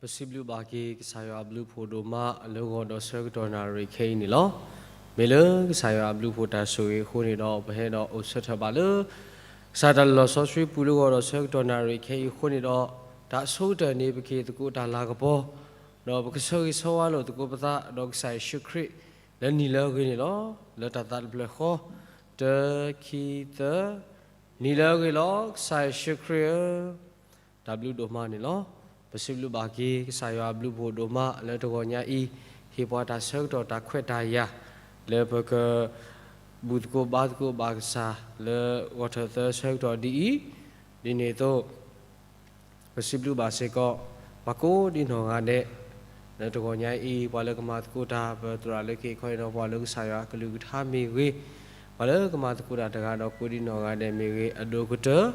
ပစံးဘျုးဘၣ်က့ၤကစၢ်ယွၤအဘျုးအဖှိၣ်ဒိၣ်မးလၢဂီၤဒီးဆၢကတီၢ်နၣ်ရံၣ်ခဲအံၤန့ၣ်လီၤ. မ့ၢ်လၢကစၢ်ယွၤအဘျုးအဖှိၣ်တၢ်ဆိၣ်ဂ့ၤအဃိန့ၣ်ဒီး ပဟဲဒီးအိၣ်ဆၢထၢၣ်ဘၣ်လၢ ကစၢ်တၢ်လီၢ်စီဆှံပူၤလၢဂီၤဒီးဆၢကတီၢ်နၣ်ရံၣ်ခဲအံၤအဃိန့ၣ်ဒီး တၢ်အဆိကတၢၢ်န့ၣ် ပကဟ့ၣ်သကိးတၢ်လၤကပီၤ ဒီးပကဆၢဂ့ၤဆၢဝါလိာ်သကိးပသး ဒီးကစၢ်ယ့ၣ်ၡူးခရံာ် လၢနံၤလၢအဂ့ၤန့ၣ်လီၤ. လၢတၢ်သးတဖျၢၣ်ဃီ, တၢ ခံ သၢ, နံၤလၢအဂ့ၤလီၤ ကစၢ်ယ့ၣ်ၡူးခရံာ်ဧၢ, တၢ်ဘျုးဒိၣ်မးန့ၣ်လီၤ. ပစံးဘျုးဘၣ်က့ၤ ကစၢ်ယွၤအဘျုးအဖှိၣ်ဒိၣ်မးလၢတဂီၤညါအံၤ ဟ့ၣ်ပှၤတၢ်ဆၢကတီၢ်တၢ်ခွဲးတၢ်ယာ် လၢပက ဘူၣ်သကိးဘါသကိးဘၣ်ကစၢ် လၢဂီၤထၢၣ်သၢဆၢကတီၢ်ဒ်အံၤ, ဒ်န့ၣ်အသိး ပစံးဘျုးဘၣ်စ့ၢ်ကီး ပှၤကိးဒံနီၢ်ဂၤဒဲး လၢတဂီၤညါအံၤ ပှၤလၢကမၤသကိးတၢ် ပသရၣ်လၢကဟ့ၣ်ခီန့ၣ်ဒီး ပှၤလၢကစၢ်ယွၤအကလုၢ်ကထါမ့ၢ်ဂ့ၤ, ပှၤလၢကမၤသကိးတၢ်တဂၤဒီးကိးဒံနီၢ်ဂၤဒဲးမ့ၢ်ဂ့ၤ, အဒိၣ်ကတၢၢ်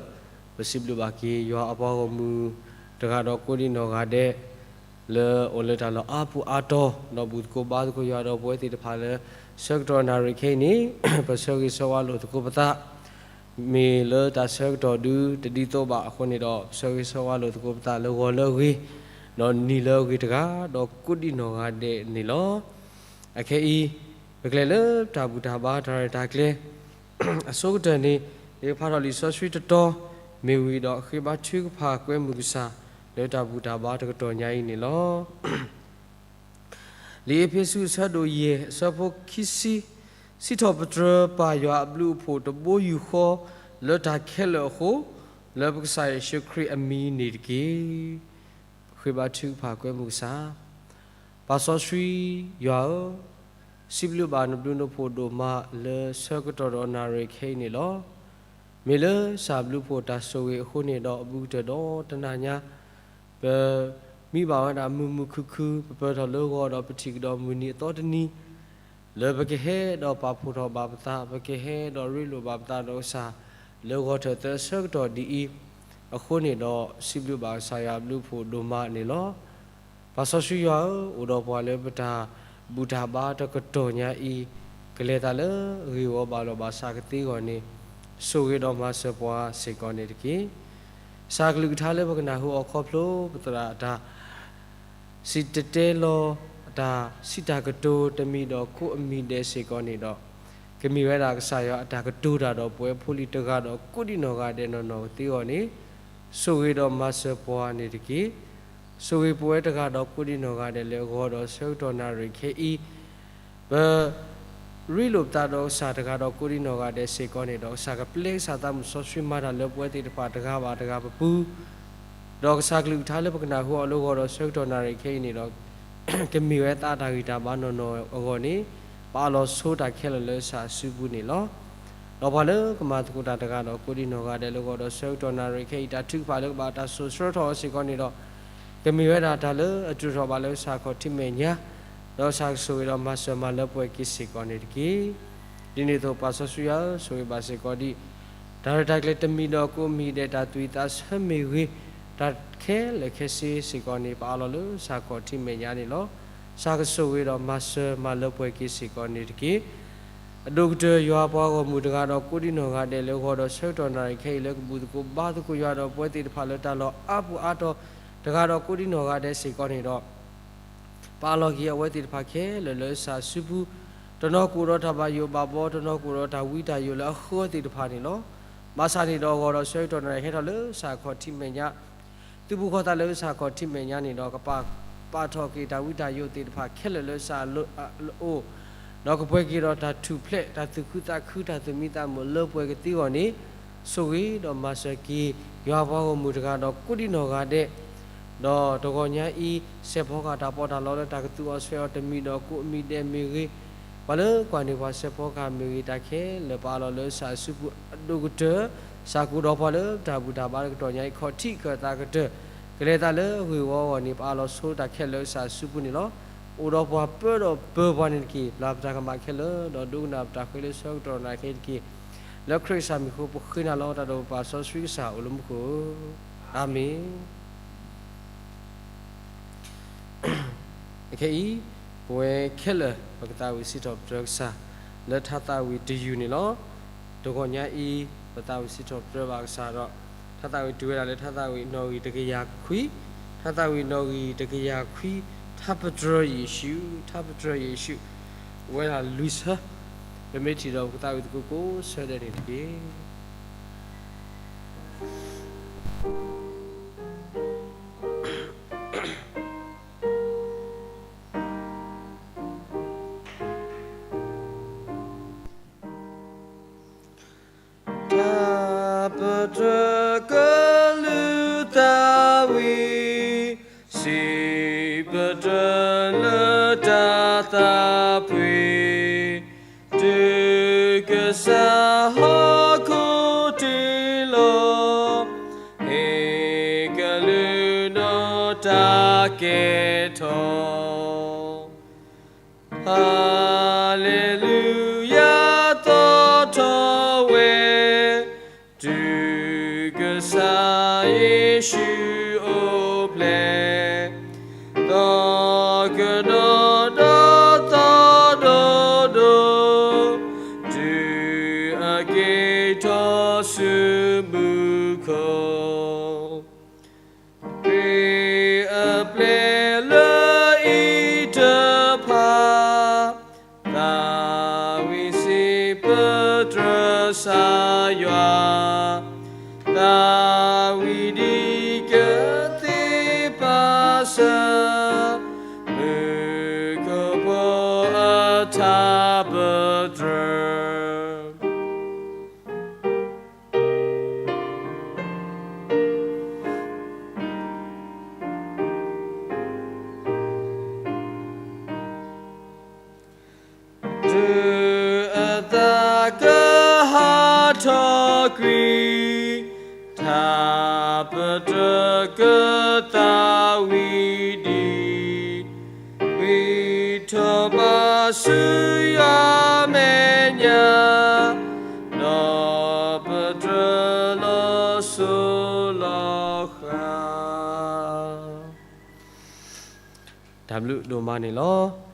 ပစံးဘျုးဘၣ်က့ၤ ယွၤအပှၤဂီၢ်မုၢ် တဂၤဒီးကိးဒံနီၢ်ဂၤဒဲး လၢအိၣ်လၢတၢ်လီၢ်အါပူၤအါတီၤ ဒီးဘူၣ်သကိးဘါသကိးယွၤဒီးပဝဲသ့ၣ်တဖၣ်လၢ ဆၢကတီၢ်နၣ်ရံၣ်ခဲအံၤန့ၣ် ပဆၢဂ့ၤဆၢဝါလိာ်သကိးပသး မ့ၢ်လၢတၢ်ဆၢကတီၢ်ဒုတဒ်သိးဘၣ်အဃိန့ၣ်ဒီး ပဆၢဂ့ၤဆၢဝါလိာ်သကိးပသးလၢဂီၤလၢအဂ့ၤ, ဒီးနံၤလၢအဂ့ၤတဂၤ ဒီးကိးဒံနီၢ်ဂၤဒဲးန့ၣ်လီၤ. အခဲအံၤ ပကလဲၤလၢတၢ်ဘူၣ်တၢ်ဘါတၢ်ရဲၣ်တၢ်ကျဲၤ အဆိကတၢၢ်န့ၣ် ယကဖးထီၣ်လံာ်စီဆှံတတီၤ မ့ၢ်ဝံၤဒီးဃ့ဘါထုကဖၣ်ကွဲမုာ်ကစၢ် လၢတၢ်ဘူၣ်တၢ်ဘါတကတီၢ်ညါအံၤန့ၣ်လီၤ. လံာ်အ့းဖ့းစူးအဆၢဒိၣ်ယဲၢ်အဆၢဖိခံဆံ, စံးထီၣ်ပတြၢၤပၢ်ယွၤအဘျုးအဖှိၣ်တဘိယူၢ်ဃီ လၢတၢ်ခဲလၢာ်အဃိ, လၢပကစၢ်ယ့ၣ်ၡူးခရံာ်အမံၤန့ၣ်တက့ၢ်. ဃ့ဘါထုကဖၣ်ကွဲမုာ်ကစၢ်. ပၢ်စီဆှံယွၤဧၢ, စံးဘျုးဘၣ်နဘျုးနဖှိၣ်ဒိၣ်မးလၢဆၢကတီၢ်ဒီးနၣ်ရံၣ်ခဲအံၤန့ၣ်လီၤ. မ့ၢ်လၢကစၢ်ဘျုးဖှိၣ်တၢ်ဆိၣ်ဂ့ၤအဃိန့ၣ်ဒီး အဘူးကတၢၢ်ဒီးတနၤညါ ပမံဘၣ်ဝဲဒၣ်မုာ်မုာ်ခုၣ်ခုၣ် ပပၢၢ်ထီၣ်လၢဂီၤဒီးပထံၣ်ကဒီးမုၢ်နံၤအသီတနံၤ လၢပကဟဲဒီးပာ်ဖှိၣ်ထီၣ်ဘၣ်ပသး ပကဟဲဒီးရ့လိာ်ဘၣ်ပသးဒီးကစၢ် လၢဂီၤထၢၣ်သၢဆၢကတီၢ်ဒ်အံၤ, အဃိန့ၣ်ဒီး စံးဘျုးဘၣ်ကစၢ်ယွၤအဘျုးအဖှိၣ်ဒိၣ်မးန့ၣ်လီၤ. ပၢ်စီဆှံယွၤဧၢ, အိၣ်ဒီးပှၤလၢပတၢ်ဘူၣ်တၢ်ဘါတကတီၢ်ညါအံၤ, ကလဲၤသးလၢအဂ့ၢ်ဝီဘၣ်လီၤဘၣ်ဆၣ်ကသ့အဂီၢ်န့ၣ်, ဆိၣ်ဂ့ၤဒီးမၤစၢၤပှၤစ့ၢ်ကီးန့ၣ်တက့ၢ်. ကစၢ်ကလုၢ်ကထါလၢပကနၢ်ဟူအီၤခီဖျိ ပသရၣ်အတၢ် စံၣ်တဲၤတဲလီၤအတၢ်စံးတၢ်ကတိၤတမံၤဒီးကိးအမံၤဒဲးစ့ၢ်ကီးန့ၣ်ဒီး, ကမ့ၢ်ဝဲဒၣ်ကစၢ်ယွၤအတၢ်ကတိၤတၢ်ဒီးပဝဲဖိလံၤတဂၤဒီးကိးဒံနီၢ်ဂၤဒဲးနီၢ်နီၢ်ကသ့အဂီၢ်န့ၣ်, ဆိၣ်ဂ့ၤဒီးမၤစၢၤပှၤန့ၣ်တက့ၢ်. ဆိၣ်ဂ့ၤပဝဲတဂၤဒီးကိးဒံနီၢ်ဂၤဒဲးလၢအဂီၢ်ဒီးဆၢကတီၢ်နၣ်ရံၣ်ခဲအံၤ, ပ ရ့လိာ်ပသးဒီးကစၢ်တဂၤဒီးကိးဒံနီၢ်ဂၤဒဲးစ့ၢ်ကီးန့ၣ်ဒီး ကစၢ်ကပျဲကစၢ်သးမုၢ်စီဆှံမၤတၢ်လၢပဝဲသ့ၣ်တဖၣ်တဂၤဘၣ်တဂၤပပူၤ, ဒီးကစၢ်ကလုၢ်ကထါလၢပကနၢ်ဟူအီၤလၢဂီၤဒီးဆၢကတီၢ်နၣ်ရံၣ်ခဲအံၤန့ၣ်ဒီး ကမ့ၢ်ဝဲသးတၢ်ဂံၢ်တၢ်ဘါနီၢ်နီၢ်အဂီၢ်န့ၣ်, ပအးလီၤဆိတၢ်ခဲလၢာ်လၢကစၢ်အစုပူၤန့ၣ်လီၤ. ဒီးပှၤလၢကမၤသကိးတၢ်တဂၤဒီးကိးဒံနီၢ်ဂၤဒဲးလၢဂီၤဒီးဆၢကတီၢ်နၣ်ရံၣ်ခဲအံၤ တၢ်ထုကဖၣ်လၢကဘၣ်တၢ်စိာ်ဆှၢထီၣ်အီၤစ့ၢ်ကီးန့ၣ်ဒီး, ကမ့ၢ်ဝဲဒၣ်တၢ်လၢအတုၤထီၣ်ဘၣ်လၢကစၢ်ခီၣ်ထံးမဲာ်ညါ, ဒီးကစၢ်ကဆိၣ်ဂ့ၤဒီးမၤစၢၤမၤလၢပှဲၤက့ၤစ့ၢ်ကီးန့ၣ်တက့ၢ်. ဒ်န့ၣ်အသိးပၢ်စီဆှံယွၤဧၢ, ဆိၣ်ဂ့ၤဘၣ်စ့ၢ်ကီးဒ် တၢ်ရဲၣ်တၢ်ကျဲၤတမံၤဒီးကိးမံၤဒဲး တၢ်သွံၣ်သးဆၢမ့ၢ်ဂ့ၤ, တၢ်ခဲလၢာ်ခဲဆ့စ့ၢ်ကီးန့ၣ် ပအးလီၤလၢကစၢ်ခီၣ်ထံးမဲာ်ညါန့ၣ်လီၤ. ကစၢ်ကဆိၣ်ဂ့ၤဒီးမၤစၢၤမၤလၢပှဲၤက့ၤစ့ၢ်ကီးန့ၣ်တက့ၢ်. အဒိၣ်ကတၢၢ်ယွၤပှၤဂီၢ်မုၢ်တဂၤဒီးကိးဒံနီၢ်ဂၤဒဲးလၢအဂီၢ်ဒီး ဆၢကတီၢ်နၣ်ရံၣ်ခဲအံၤလၢကဘူၣ်သကိးဘါသကိးယွၤဒီးပဝဲသ့ၣ်တဖၣ်လၢတၢ်လီၢ်အါပူၤအါတီၤတဂၤဒီးကိးဒံနီၢ်ဂၤဒဲးစ့ၢ်ကီးန့ၣ်ဒီး ပအးလီၤက့ၤအဝဲသ့ၣ်တဖၣ်ခဲလၢာ်လၢကစၢ်အစုပူၤ, တနီၤကအိၣ်ဒီးတၢ်ဘၣ်ယိၣ်ဘၣ်ဘီ, တနီၤကအိၣ်ဒီးတၢ်ဝံတၢ်ယိၣ်လၢအဃၢသ့ၣ်တဖၣ်န့ၣ်လီၤ. ဘၣ်ဆၣ်န့ၣ်ဒီးအဂီၢ်ဒီးဆၢကတီၢ်နၣ်ရံၣ်ဟဲထီၣ်လၢကစၢ်ခီၣ်ထံးမဲာ်ညါ, သုးဘူးဃီသးလၢကစၢ်ခီၣ်ထံးမဲာ်ညါန့ၣ်ဒီး ကပာ်ထီၣ်က့ၤတၢ်ဝံတၢ်ယိၣ်သ့ၣ်တဖၣ်ခဲလၢာ်လၢကစၢ်အအိၣ်, ဒီးကပှဲၤက့ၤဒီးတၢ်ထူၣ်ဖျဲး တၢ်သူၣ်ခုသးခု တၢ်သူၣ်မံသးမုာ်လၢပှဲၤကသ့အဂီၢ်န့ၣ်, ဆိၣ်ဂ့ၤဒီးမၤစၢၤက့ၤ ယွၤပှၤဂီၢ်မုၢ်တဂၤဒီးကိးဒံနီၢ်ဂၤဒဲး ဒီးတဂီၤညါအံၤ စဲးဖီကဟၣ်တၢ်ပီးတၢ်လီလၢတၢ်ကသူအီၤဆွဲအီၤတမံၤဒီးကိးအမံၤဒဲးမ့ၢ်ဂ့ၤ, ပှၤလၢကွၢ်န့ၢ်ပှၤစဲးဖီကဟၣ်မ့ၢ်ဂ့ၤ တၢ်ခဲလၢာ်ပအးလီၤလၢကစၢ်အစုပူၤအဒိၣ်ကတၢၢ်, ကစၢ်ကအိၣ်ဒီးပှၤလၢတၢ်ဘူၣ်တၢ်ဘါတကတီၢ်ညါအံၤ ခီၣ်ထံးခၢၣ်သးကတၢၢ်, ကလဲၤသးလၢအဂ့ၢ်ဝီအဂီၢ်န့ၣ် ပအးလီၤဆိတၢ်ခဲလၢာ်လၢကစၢ်အစုပူၤန့ၣ်လီၤ. အိၣ်ဒီးပှၤပၢဒီးပၢပှၤန့ၣ်တက့ၢ်. ဘျါပတၢ်ကမၣ်ခဲလၢာ် ဒီးဒိကနၣ်ပတၢ်ဃ့လၢဆၢကတီၢ်နၣ်ရံၣ်ခဲအံၤတက့ၢ်. လၢခရံာ်ကစၢ်မံၤအဃိ ပဃ့နၤလီၤတၢ်ဒိၣ်ပၢ်စီဆှံကစၢ်အိၣ်လၢမူခိၣ်ဧၢ, အၤမ့ၣ်. ခဲအံၤ ပဝဲခဲလၢာ် ပကသးဝံၣ်စံးထီၣ်ပတြၢၤကစၢ် လၢထါသးဝံၣ်တယုၢ်န့ၣ်လီၤ. တဂီၤညါအံၤ ပသးဝံၣ်စံးထီၣ်ပတြၢၤဘၣ်ကစၢ်ဒီး ထါသးဝံၣ်တုၤဝဲဒၣ်လၢထါသးဝံၣ်နီၣ်ဂံၢ်တကယၤခွံ, ထါ တၢ်သးဝံၣ်နီၣ်ဂံၢ်တကယၤခွံ, ထါပတြၢၤယ့ၣ်ၡူး, ထါပတြၢၤယ့ၣ်ၡူး, ဝဲဒၣ်လွံၢ်ဆၢ, ပမ့ၢ်ထံၣ်ဒီးပကသးဝံၣ်သကိးကိးဆၢဒဲးန့ၣ်တက့ၢ်. တၢ်ပတြၢၤကလုၢ်သးဝံၣ်, စံးပတြၢၤလၢတၢ်သးဖှံ, တုၤကစၢ်ဟီၣ်ခိၣ်တ့လီၤ, ဟ့ၣ်ကလုၢ်နီၢ်တၢ်ကဲထီၣ် ဟၤလ့လူယၤ သီၣ်ထီၣ်ဝဲ, တုၤကစၢ်ယ့ၣ်ၡူးအိၣ်ဖျဲၣ်, သီၣ်ကဒီးဒီးသီၣ်ဒိၣ်ဒိၣ်, တုၤအက့ၤထီၣ်ဆူမူခိၣ် ခရံာ်အပျဲၢ်လၢအံၤတဖၣ်, သးဝံၣ်စံးပတြၢၤကစၢ်ယွၤ, သးဝံၣ်ဒ်ကသ့ပာ်စၢၤ, မူခိၣ်ဖိအထါပတြၢၤ တုၤအသးကဟးထီၣ်ကွံာ်, ထါပတြၢၤကသးဝံၣ်ဒံး, ဝံၣ်ထီၣ်ဘၣ်ဆူယွၤမဲာ်ညါ, ဒီးပတြၢၤလီၤစိၤလီၤဃာ် တၢ်ဘျုးဒိၣ်မးန့ၣ်လီၤ.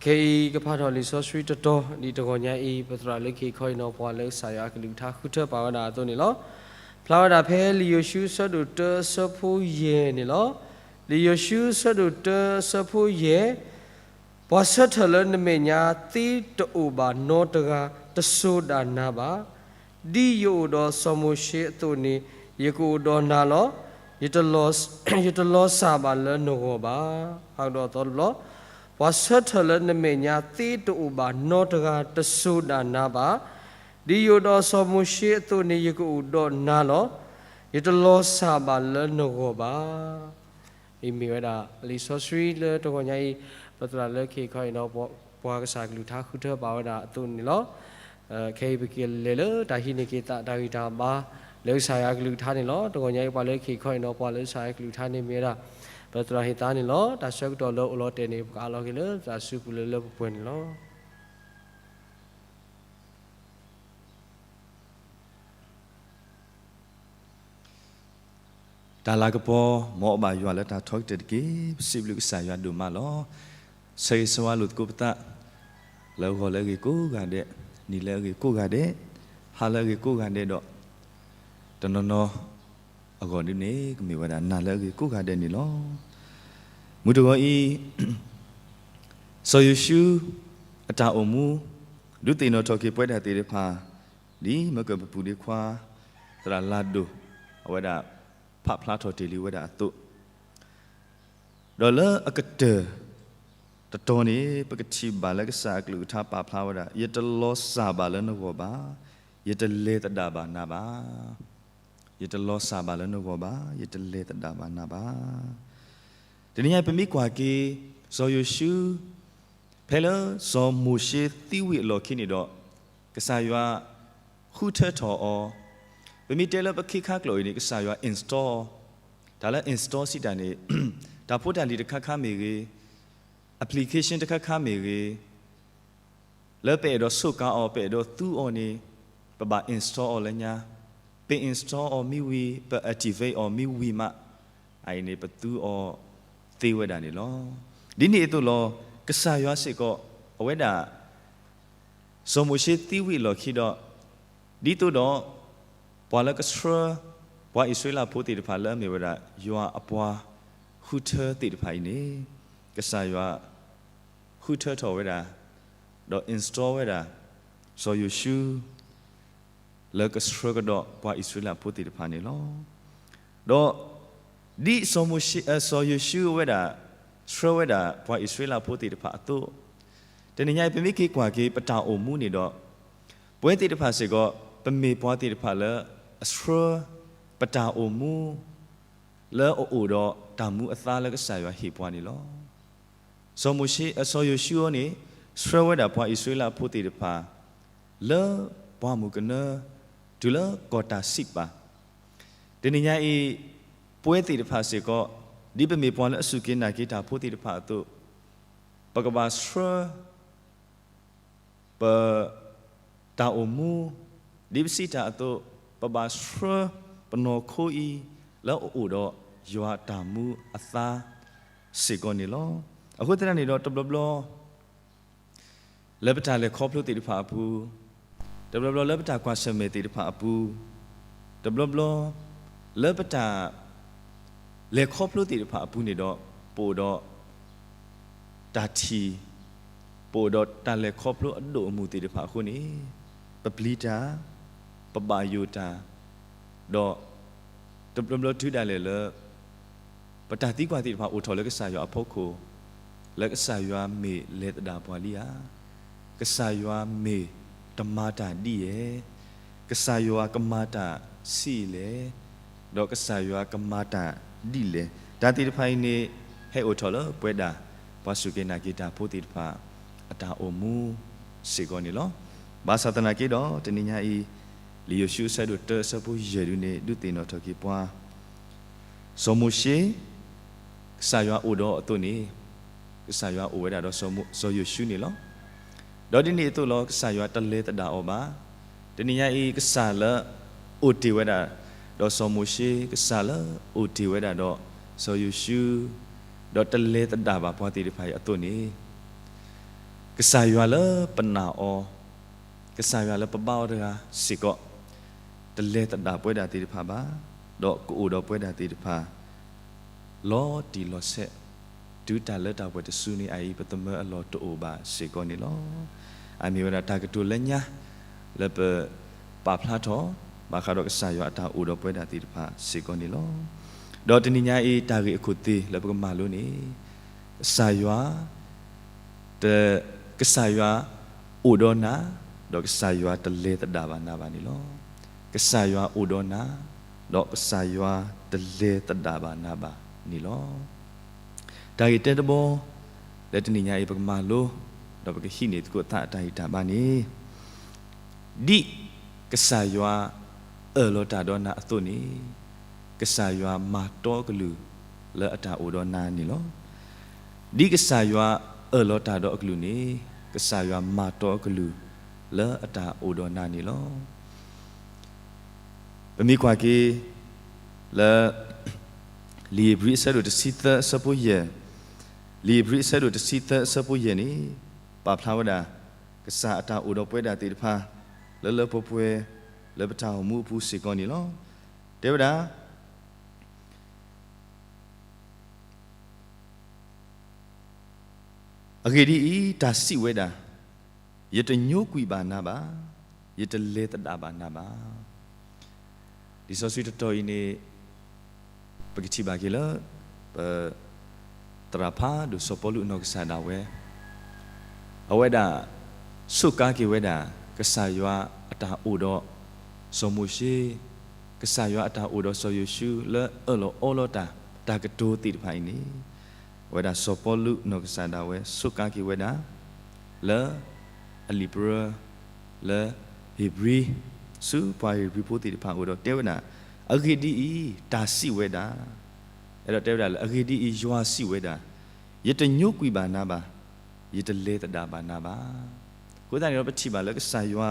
ခဲအံၤကဖးထီၣ်လံာ်စီဆှံတတီၤ ဒ်တဂီၤညါအံၤ ပသရၣ်လၢခံခီအံၤနီၤ ပှၤလၢကစၢ်ယွၤအကလုၢ်ကထါဃုထၢပာ်ဝဲဒၣ်အသိးန့ၣ်လီၤ. ဖျါဝဲဒၣ်ဖဲလံာ်ယိၤၡူအဆၢဒိၣ်တၢအဆၢဖိယဲၢ်န့ၣ်လီၤ. လံာ်ယိၤၡူအဆၢဒိၣ်တၢအဆၢဖိယဲၢ် ပှၤဆၢထၢၣ်လၢနမဲာ်ညါသ့တအိၣ်ဘၣ်နီတဂၤ တစိၤဒၣ်နၤဘၣ်. ဒ်ယအိၣ်ဒီးစီၤမိၤၡ့အသိးန့ၣ် ယကအိၣ်ဒီးနၤလီၤ. ယတလီၤစၢ်ဘၣ်လၢနဂီၢ်ဘၣ်. ဟးကဒီးအသီတဘျီ, ပှၤဆၢထၢၣ်လၢနမဲာ်ညါသ့တအိၣ်ဘၣ်နီတဂၤ တစိၤဒၣ်နၤဘၣ်. ဒ်ယအိၣ်ဒီးစီၤမိၤၡ့အသိးန့ၣ် ယကအိၣ်ဒီးနၤလီၤ. ယတလီၤစၢ်ဘၣ်လၢနဂီၢ်ဘၣ်. အံၤမ့ၢ်ဝဲဒၣ်လံာ်စီဆှံလၢတဂီၤညါအံၤ ပသရၣ်လၢခံခီအံၤနီၤ ပှၤကစၢ်ကလုၢ်ကထါဃုထၢပာ်ဝဲဒၣ်အသိးန့ၣ်လီၤ. ခဲအံၤပကလဲၤလၢတၢ်ဟံးန့ၢ်က့ၤသးတၢ်ဂံၢ်တၢ်ဘါ လၢကစၢ်ယွၤကလုၢ်ကထါန့ၣ်လီၤ. တဂီၤညါအံၤပှၤလၢခံခီအံၤနီၤ ပှၤလၢကစၢ်ယွၤကလုၢ်ကထါန့ၣ်မ့ၢ်ဝဲဒၣ် ပသရၣ်ဟ့ၣ်သါန့ၣ်လီၤ. တၢ်ဆၢကတီၢ်လၢအိၣ်လီၤတဲာ်န့ၣ် ပကအးလီၤက့ၤလၢသရၣ်စုပူၤလၢလၢပှဲၤပှဲၤန့ၣ်လီၤ. တၢ်လၤကပီၤ မ်အဘၣ်ယွၤလၢတၢ်ထီကတၢၢ်တက့ၢ်. ပစံးဘျုးကစၢ်ယွၤဒိၣ်မးလီၤ. ဆၢဂ့ၤဆၢဝါလိာ်သကိးပသး လၢဂီၤလၢအဂ့ၤကိးဂၤဒဲး, နံၤလၢအဂ့ၤကိးဂၤဒဲး, ဟါလၢအဂ့ၤကိးဂၤဒဲးဒီး တနီၤနီၤအဂီၢ်ဒ်န့ၣ် ကမ့ၢ်ဝဲဒၣ်နၤလၢအဂ့ၤကိးဂၤဒဲးန့ၣ်လီၤ. မုၢ်တဂီၤအံၤ စီၤယိၤၡူ အတၢ်အိၣ်မူ ဒုးသ့ၣ်နီၣ်ထီၣ်က့ၤပဝဲဒၣ်သ့ၣ်တဖၣ် ဒ်မၢကၢၢ်ပပူၤဒ့ခွါ သရၣ်လၤဒိၣ် အဝဲဒၣ် ဖးဖျါထီၣ်တ့ၢ်လံဝဲဒၣ်အသိး ဒီးလၢအကတၢၢ်တတီၤန့ၣ် ပကထံၣ်ဘၣ်လၢကစၢ်အကလုၢ်ကထါပာ်ဖျါဝဲဒၣ် ယတလီၤစၢ်ဘၣ်လၢနဂီၢ်ဘၣ်, ယတလဲၤသဒၣ်ဘၣ်နၤဘၣ်. ယတလီၤစၢ်ဘၣ်လၢနဂီၢ်ဘၣ်, ယတလဲၤသဒၣ်ဘၣ်နၤဘၣ်. တနံၤညါပမ့ၢ်ကွၢ်က့ၤ စီၤယိၤၡူ ဖဲလၢစီၤမိၤၡ့သံဝံၤအလီၢ်ခံန့ၣ်ဒီး ကစၢ်ယွၤဃုထၢထီၣ်အီၤ, ပမ့ၢ်တဲလၢပခ့ခါကျိာ်အံၤန့ၣ် ကစၢ်ယွၤ install အီၤ, တၢ်လၢ install စံးတၢ်န့ၣ် တၢ်ဖိတၢ်လံၤတခါခါမ့ၢ်ဂ့ၤ, application တခါခါမ့ၢ်ဂ့ၤ, လၢပအဲၣ်ဒိးဆိးကါအီၤ ပအဲၣ်ဒိးသူအီၤန့ၣ် ပဘၣ် install အီၤလၢညါ, ပ install အီၤမ့ၢ်ဝံၤ ပ activate အီၤမ့ၢ်ဝံၤမး အအံၤန့ၣ် ပသူအီၤသ့ဝဲဒၣ်န့ၣ်လီၤ. ဒ်န့ၣ်အသိးလီၤ ကစၢ်ယွၤစ့ၢ်ကီး အဝဲဒၣ် စီၤမိၤၡ့သံဝံၤအလီၢ်ခံဒီး ဒ်သိးဒီး ပှၤလၢကဆှၢ ပှၤအံၣ်စရ့လးဖိသ့ၣ်တဖၣ်လၢအမ့ၢ်ဝဲဒၣ် ယွၤအပှၤ ဃုထၢသ့ၣ်တဖၣ်အံၤန့ၣ် ကစၢ်ယွၤ ဃုထၢထီၣ်ဝဲဒၣ် ဒီး install ဝဲဒၣ် စီၤယိၤၡူ လၢကဆှၢကဒီးပှၤအံၣ်စရ့လးဖိသ့ၣ်တဖၣ်န့ၣ်လီၤ. ဒီး ဒ်စီၤမိၤၡ့ စီၤယိၤၡူဝဲဒၣ် ဆှၢဝဲဒၣ်ပှၤအံၣ်စရ့လးဖိသ့ၣ်တဖၣ်အသိး, တနံၤညါအံၤ ပမ့ၢ်က့ၤကွၢ်က့ၤပတၢ်အိၣ်မူန့ၣ်ဒီး ပဝဲသ့ၣ်တဖၣ်စ့ၢ်ကီး ပမ့ၢ်ပှၤသ့ၣ်တဖၣ်လၢအဆှၢ ပတၢ်အိၣ်မူ လၢအအိၣ်ဒီးတၢ်မူအသါလၢကစၢ်ယွၤဟ့ၣ်ပှၤန့ၣ်လီၤ. စီၤမိၤၡ့ စီၤယိၤၡူအံၤန့ၣ် ဆှၢဝဲဒၣ်ပှၤအံၣ်စရ့လးဖိသ့ၣ်တဖၣ် လၢပှၢ်မုၢ်ကနၢ တုၤလၢကီၢ်တၢ်စံးပာ်, တနံၤညါအံၤ ပဝဲသ့ၣ်တဖၣ်စ့ၢ်ကီး ဒ်ပမ့ၢ်ပှၤလၢအစူၢ်က့ၤနာ်က့ၤတၢ်ဖိသ့ၣ်တဖၣ်အသိး, ပကဘၣ်ဆှၢ ပ တၢ်အိၣ်မူ, ဒ်ပစံးတၢ်အသိး, ပဘၣ်ဆှၢပနီၢ်ခိအံၤ လၢအအိၣ်ဒီးယွၤအတၢ်မူအသါစ့ၢ်ကီးန့ၣ်လီၤ. အဃိသတးန့ၣ်ဒီး တဘျီဘျီ လၢပတၢ်လဲၤခီဖျိသ့ၣ်တဖၣ်အပူၤ, တဘျီဘျီလၢပတၢ်ကွၢ်ဆၢၣ်မဲာ်သ့ၣ်တဖၣ်အပူၤ, တဘျီဘျီ လၢပတၢ် လဲၤခီဖျိသ့ၣ်တဖၣ်အပူၤန့ၣ်ဒီး ပအိၣ်ဒီး တၢ်ထံၣ်, ပအိၣ်ဒီးတၢ်လဲၤခီဖျိအဒိၣ်အမုၢ်သ့ၣ်တဖၣ်အဃိန့ၣ်, ပပျံၤတၢ်, ပဘၣ်ယိၣ်တၢ်, ဒီး တဘျီဘျီတုၤဒၣ်လဲာ်လၢ ပတၢ်သံကွၢ်သ့ၣ်တဖၣ်အိၣ်ထီၣ်လၢကစၢ်ယွၤအဖီခိၣ်, လၢကစၢ်ယွၤမ့ၢ်လဲၤသဒၣ်ပှၤလံဧါ, ကစၢ်ယွၤမ့ၢ်တမၤတၢ်ဒ်လဲၣ်, ကစၢ်ယွၤကမၤတၢ်ဆံးလဲၣ်, ဒီးကစၢ်ယွၤကမၤတၢ်ဒ်လဲၣ်, တၢ်သ့ၣ်တဖၣ်အံၤန့ၣ် ဟဲအိၣ်ထီၣ်လၢပဝဲဒၣ် ပှၤစူၢ်က့ၤနာ်က့ၤတၢ်ဖိသ့ၣ်တဖၣ် အတၢ်အိၣ်မူစ့ၢ်ကီးန့ၣ်လီၤ. ဘၣ်ဆၣ်သနာ်က့ဒီး တနံၤညါအံၤ လံာ်ယိၤၡူအဆၢဒိၣ်တၢအဆၢဖိယဲၢ်ဒုန့ၣ် ဒုးသ့ၣ်နီၣ်ထီၣ်က့ၤပှၤ စီၤမိၤၡ့, ကစၢ်ယွၤအိၣ်ဒီးအသိးန့ၣ်, ကစၢ်ယွၤအိၣ်ဝဲဒၣ်ဒီးစီၤမိၤ, စီၤယိၤၡူန့ၣ်လီၤ. ဒီးဒ်န့ၣ်အသိးလီၤ ကစၢ်ယွၤတလဲၤသဒၣ်အီၤဘၣ်. တနံၤညါအံၤ ကစၢ်လၢအိၣ်တ့ၢ်ဝဲဒၣ်ဒီးစီၤမိၤၡ့, ကစၢ်လၢအိၣ်တ့ၢ်ဝဲဒၣ်ဒီးစီၤယိၤၡူ, ဒီးတလဲၤသဒၣ်ဘၣ်ပှၤသ့ၣ်တဖၣ်အံၤအသိးန့ၣ် ကစၢ်ယွၤလၢပနာ်အီၤ, ကစၢ်ယွၤလၢပဘါအီၤတဂၤစ့ၢ်ကီး, တလဲၤသဒၣ်ပဝဲဒၣ်သ့ၣ်တဖၣ်ဘၣ်, ဒီးကအိၣ်ဒီးပဝဲဒၣ်သ့ၣ်တဖၣ် လီၤတံၢ်လီၤဆဲး, တုၤတၢ်လၢတၢ်ပှဲၤတစုန့ၣ်အအံၤ ပသမၢအလီၢ်တအိၣ်ဘၣ်စ့ၢ်ကီးန့ၣ်လီၤ. အမ့ၢ်ဝဲဒၣ်တၢ်ကတိၤလၢညါ လၢပပာ်ဖျါထီၣ် ဘၣ်ဃးဒီးကစၢ်ယွၤအတၢ်အိၣ်ဒီးပဝဲဒၣ်သ့ၣ်တဖၣ်စ့ၢ်ကီးန့ၣ်လီၤ. ဒီးတနံၤညါအံၤ တၢ်ဂ့ၢ်အခိၣ်သ့ၣ်လၢပကမၤလိန့ၣ်, ကစၢ်ယွၤ တ, ကစၢ်ယွၤအိၣ်ဒီးနၤ, ဒီးကစၢ်ယွၤတလဲၤသဒၣ်ဘၣ်နၤဘၣ်န့ၣ်လီၤ. ကစၢ်ယွၤအိၣ်ဒီးနၤ, ဒီးကစၢ်ယွၤတလဲၤသဒၣ်ဘၣ်နၤဘၣ်န့ၣ်လီၤ. တၢ်ဂ့ၢ်တၢတဘီ လၢတနံၤညါအံၤ ပကမၤလိ ဒီးပကဟံးန့ၢ်သကိးသးအတၢ်ဂံၢ်တၢ်ဘါန့ၣ်, ဒ်ကစၢ်ယွၤအၢၣ်လီၤတၢ်ဒီးနၤအသိးန့ၣ်, ကစၢ်ယွၤမၤတီအကလုၢ်လၢအတၢ်အိၣ်ဒီးနၤန့ၣ်လီၤ. ဒ်ကစၢ်ယွၤအၢၣ်လီၤတၢ်ဒီးအကလုၢ်န့ၣ်, ကစၢ်ယွၤမၤတီအကလုၢ်လၢအတၢ်အိၣ်ဒီးနၤန့ၣ်လီၤ. ပမ့ၢ်ကွၢ်က့ၤ လၢ လံာ်ဧ့ၤဘြံၤအဆၢဒိၣ်တဆံသၢအဆၢဖိယဲၢ်, လံာ်ဧ့ၤဘြံၤအဆၢဒိၣ်တဆံသၢအဆၢဖိယဲၢ်န့ၣ် ပာ်ဖျါဝဲဒၣ် ကစၢ်အတၢ်အိၣ်ဒီးပဝဲဒၣ်သ့ၣ်တဖၣ် လၢလၢပှဲၤပှဲၤ လၢပတၢ်အိၣ်မူအပူၤစ့ၢ်ကီးန့ၣ်လီၤ. တဲဝဲဒၣ် အဂ့ၢ်ဒ်အံၤ, တၢ်စံးဝဲဒၣ်, ယတညိကွံာ်ဘၣ်နၤဘၣ်, ယတလဲၤသဒၣ်ဘၣ်နၤဘၣ်. လံာ်စီဆှံတတီၤအံၤန့ၣ် ပကထံၣ်ဘၣ်က့ၤလၢ ပ သရၣ်ဖးဒိၣ်စီၤပီလူးအနီၢ်ကစၢ်ဒၣ်ဝဲ အဝဲဒၣ် ဆိးကါက့ၤဝဲဒၣ် ကစၢ်ယွၤအတၢ်အိၣ်ဒီး စီၤမိၤၡ့, ကစၢ်ယွၤအတၢ်အိၣ်ဒီးစီၤယိၤၡူ လၢအၢၣ်လီၤအီလီၤတၢ် တၢ်ကတိၤသ့ၣ်တဖၣ်အံၤန့ၣ် အဝဲဒၣ်စီၤပီလူးနီၢ်ကစၢ်ဒၣ်ဝဲ ဆိးကါက့ၤဝဲဒၣ် လၢ အလံာ်ပြၢ လၢ ဧ့ၤဘြံၤ ဆူပှၤဧ့ၤဘြံၤဖိသ့ၣ်တဖၣ်အအိၣ်ဒီးတဲဝဲဒၣ်, အဂ့ၢ်ဒ်အံၤ, တၢ်စံးဝဲဒၣ်, အဲၣ်ဒိးတဲဝဲဒၣ်လၢ အဂ့ၢ်ဒ်အံၤ, ယွၤစံးဝဲဒၣ်, ယတညိကွံာ်ဘၣ်နၤဘၣ်, ယတလဲၤသဒၣ်ဘၣ်နၤဘၣ်. အဃိသတးန့ၣ်ဒီး ပထံၣ်ဘၣ်လၢကစၢ်ယွၤ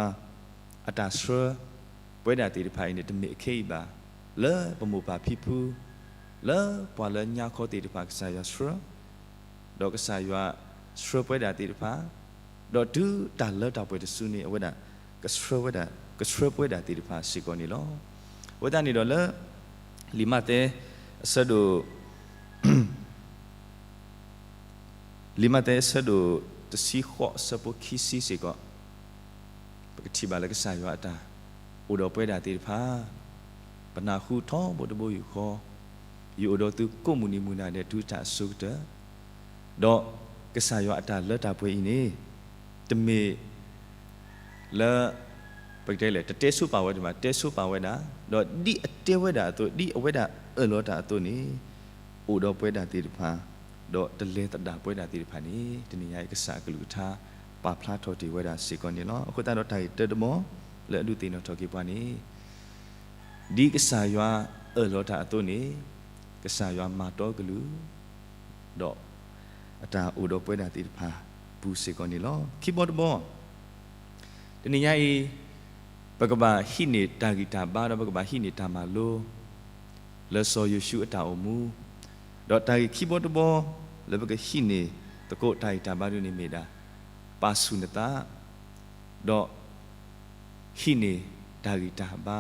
အတၢ်ဆှၢ ပဝဲဒၣ်သ့ၣ်တဖၣ်အံၤန့ၣ် တမ့ၢ်အခဲအံၤဘၣ်, လၢပမိၢ်ပၢ်ဖံဖု လၢပှၤလၢညါခီသ့ၣ်တဖၣ် ကစၢ်ယွၤဆှၢ ဒီးကစၢ်ယွၤဆှၢပဝဲဒၣ်သ့ၣ်တဖၣ်, ဒီးတုၤတၢ်လၢတၢ်ပှဲၤတစုန့ၣ် အဝဲဒၣ် ကဆှၢဝဲဒၣ်, ကဆှၢပဝဲဒၣ်သ့ၣ်တဖၣ်စ့ၢ်ကီးန့ၣ်လီၤ. အဃိသတးန့ၣ်ဒီးလၢ လံာ်မးသဲ အဆၢဒိၣ် လံာ်မးသဲအဆၢဒိၣ်တဆံဃိးအဆၢဖိခံဆံစ့ၢ်ကီး, ပကထံၣ်ဘၣ်လၢကစၢ်ယွၤအတၢ်အိၣ်ဒီးပဝဲဒၣ်သ့ၣ်တဖၣ်, ပနၢ်ဟူထီဘိတဘိယူၢ်ဃီ, ယအိၣ်ဒီးသုကိးမုၢ်နံၤမုၢ်နၤဒဲးတုၤတၢ်အစိၤကတၢၢ်, ဒီးကစၢ်ယွၤအတၢ်လၢတၢ်ပှဲၤအံၤန့ၣ်, တမ့ၢ် လၢ ပကတဲလဲၣ် တတဲဆိပာ်ဝဲဒၣ်ဘၣ်, တဲဆိပာ်ဝဲဒၣ်, ဒီးဒ်အတဲဝဲဒၣ်အသိး, ဒ်အဝဲဒၣ်အၢၣ်လီၤတၢ်အသိးန့ၣ်, အိၣ်ဒီးပဝဲဒၣ်သ့ၣ်တဖၣ်, ဒီးတလဲၤသဒၣ်ပဝဲဒၣ်သ့ၣ်တဖၣ်န့ၣ် တနံၤညါအံၤကစၢ်အကလုၢ်ကထါ ပာ်ဖျါထီၣ်တ့ၢ်ဝဲဒၣ်စ့ၢ်ကီးန့ၣ်လီၤ. အဃိသတးဒီးတၢ်ဂ့ၢ်တၢတဘီ လၢအဒုးသ့ၣ်နီၣ်ထီၣ်က့ၤပှၤန့ၣ် ဒ်ကစၢ်ယွၤအၢၣ်လီၤတၢ်အသိးန့ၣ်, ကစၢ်ယွၤမၤတီကလုၢ်, ဒီးအတၢ်အိၣ်ဒီးပဝဲဒၣ်သ့ၣ်တဖၣ်အပူၤစ့ၢ်ကီးန့ၣ်လီၤ. ခံဘီတဘီ, တနံၤညါအံၤ, ပကဘၣ်ဟံးန့ၢ်တၢ်ဂံၢ်တၢ်ဘါ ဒီးပကဘၣ်ဟံးန့ၢ်တၢ်မၤလိ လၢစီၤယိၤၡူအတၢ်အိၣ်မူ, ဒီးတၢ်ဂ့ၢ်ခံဘီတဘီ လၢပကဟံးန့ၢ်သကိးတၢ်ဂံၢ်တၢ်ဘါဒ်န့ၣ်မ့ၢ်ဒၣ်, ပာ်ဆူၣ်နသး ဒီး ဟံးန့ၢ်တၢ်ဂံၢ်တၢ်ဘါ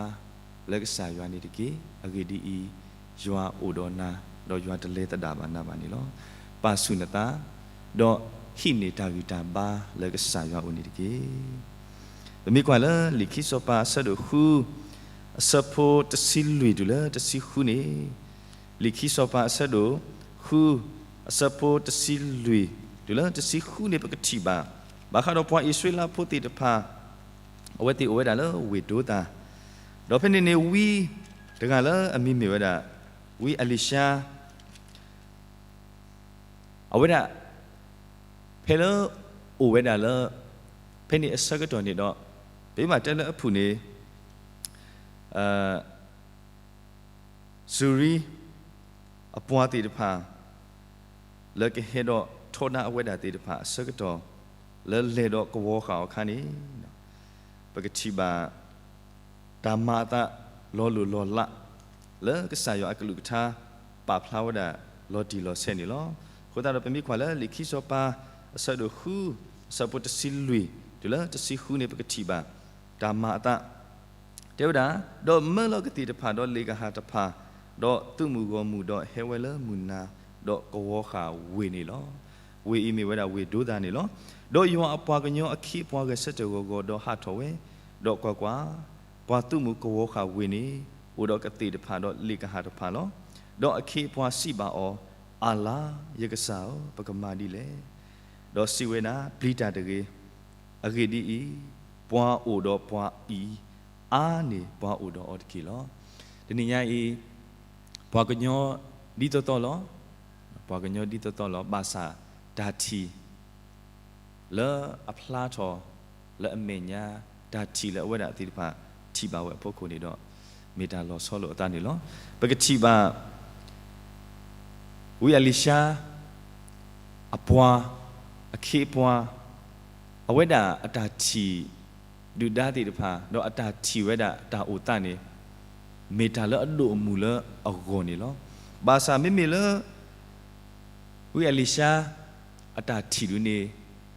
လၢကစၢ်ယွၤန့ၣ်တက့ၢ်. အဂ့ၢ်ဒ်အံၤ, ယွၤအိၣ်ဒီးနၤ, ဒီးယွၤတလဲၤသဒၣ်ဘၣ်နၤဘၣ်န့ၣ်လီၤ. ပာ်ဆူၣ်နသး, ဒီးဟံးန့ၢ်တၢ်ဂံၢ်တၢ်ဘါလၢကစၢ်ယွၤအအိၣ်န့ၣ်တက့ၢ်. ပမ့ၢ်ကွၢ်လၢလံာ်ခံစီၤပၤအဆၢဒိၣ်ဃု, အဆၢဖိတဆံလွံၢ်တုၤလၢတဆံဃုန့ၣ်, လံာ်ခံစီၤပၤအဆၢဒိၣ်ဃု, အဆၢဖိတဆံလွံၢ်တုၤလၢတဆံဃုန့ၣ် ပကထံၣ်ဘၣ်, ဘၣ်ဃးဒီးပှၤအံၣ်စရ့လးဖိသ့ၣ်တဖၣ် အဝဲသ့ၣ်အိၣ်ဝဲဒၣ်လၢဝ့ၢ်ဒိသၤ, ဒီးဖဲန့ၣ်န့ၣ် ဝံတဂၤလၢအမံၤမ့ၢ်ဝဲဒၣ် ဝံအလံၤၡါ, အဝဲဒၣ် ဖဲလၢအိၣ်ဝဲဒၣ်လၢ ဖဲန့ၣ်အဆၢကတီၢ်န့ၣ်ဒီး ပမ့ၢ်တဲလၢအဖုၣ်န့ၣ် စူၤရံ အပှၤသ့ၣ်တဖၣ် လၢကဟဲဒီးထီဒါအဝဲဒၣ်သ့ၣ်တဖၣ်အဆၢကတီၢ် လၢလဲၤဒီးကဝီၤဃာ်အီၤအခါန့ၣ် ပကထံၣ်ဘၣ် တၢ်မၤအသးလီၤလိၢ်လီၤလး လၢကစၢ်ယွၤအကလုၢ်ကထါ ပာ်ဖျါဝဲဒၣ်လီၤတံၢ်လီၤဆဲးန့ၣ်လီၤ. အဃိသတးဒီး ပမ့ၢ်ကွၢ်လၢလံာ်ခံစီၤပၤ အဆၢဒိၣ်ဃု အဆၢဖိတဆံလွံၢ် တုၤလၢတဆံဃုန့ၣ် ပကထံၣ်ဘၣ် တၢ်မၤအသး တဲဝဲဒၣ်, ဒီးမၢလီၤကသ့ၣ်တဖၣ် ဒီးလ့ၣ်ကဟၣ်တဖၣ်, ဒီးသုးမုၢ်ဂီၢ်မုၢ်, ဒီးဟဲဝဲလၢမုၢ်နၤ, ဒီးကဝီၤဃာ်ဝ့ၢ်န့ၣ်လီၤ. ဝ့ၢ်အံၤမ့ၢ်ဝဲဒၣ်ဝ့ၢ်ဒိသၤန့ၣ်လီၤ. ဒီးယွၤအပှၤကညီအခ့အပှၤဂဲၤဆၢထၢၣ်ဂီၤဂီၤ, ဒီးဟးထီၣ်ဝဲ, ဒီးကွၢ်ကွၢ်, ပှၤသုးမုၢ်ကဝီၤဃာ်ဝ့ၢ်န့ၣ် အိၣ်ဒီးကသ့ၣ်တဖၣ် ဒီးလ့ၣ်ကဟၣ်တဖၣ်လီၤ. ဒီးအခ့အပှၤစံးဘၣ်အီၤ, အၣ်လါ, ယကစၢ်ဧၢ, ပကမၤဒ်လဲၣ်. ဒီးစံးဝဲဒၣ်, ပျံၤတၢ်တဂ့ၤ. အဂ့ၢ်ဒ်အံၤ, ပှၤအိၣ်ဒီးပှၤအံၤ အါန့ၢ်ပှၤအိၣ်ဒီးအီၤတက့ၢ်လီၤ. တနံၤညါအံၤ, ပှၤကညီဒ်သိးသိးလီၤ. ပှၤကညီဒ်သိးသိးလီၤ. ဘၣ်ဆၣ်တၢ်ထံၣ် လၢအဖျါထီၣ် လၢအမဲာ်ညါ တၢ်ထံၣ်လၢအဝဲဒၣ်သ့ၣ်တဖၣ် ထံၣ်ဘၣ်ဝဲအဖီခိၣ်န့ၣ်ဒီး မ့ၢ်တၢ်လီၤဆီလိာ်အသးန့ၣ်လီၤ. ပကထံၣ်ဘၣ် ဝံအလံၤၡါ အပှၤ အခ့အပှၤ အဝဲဒၣ်အတၢ်ထံၣ် ဒုၣ်ဒါသ့ၣ်တဖၣ် ဒီးအတၢ်ထံၣ်ဝဲဒၣ်တၢ်အိၣ်သးန့ၣ် မ့ၢ်တၢ်လၢအဒိၣ်အမုၢ်လၢအဂီၢ်န့ၣ်လီၤ. ဘၣ်ဆၣ်မ့မ့ၢ်လၢ ဝံအလံၤၡါ အတၢ်ထံၣ်ဒုန့ၣ်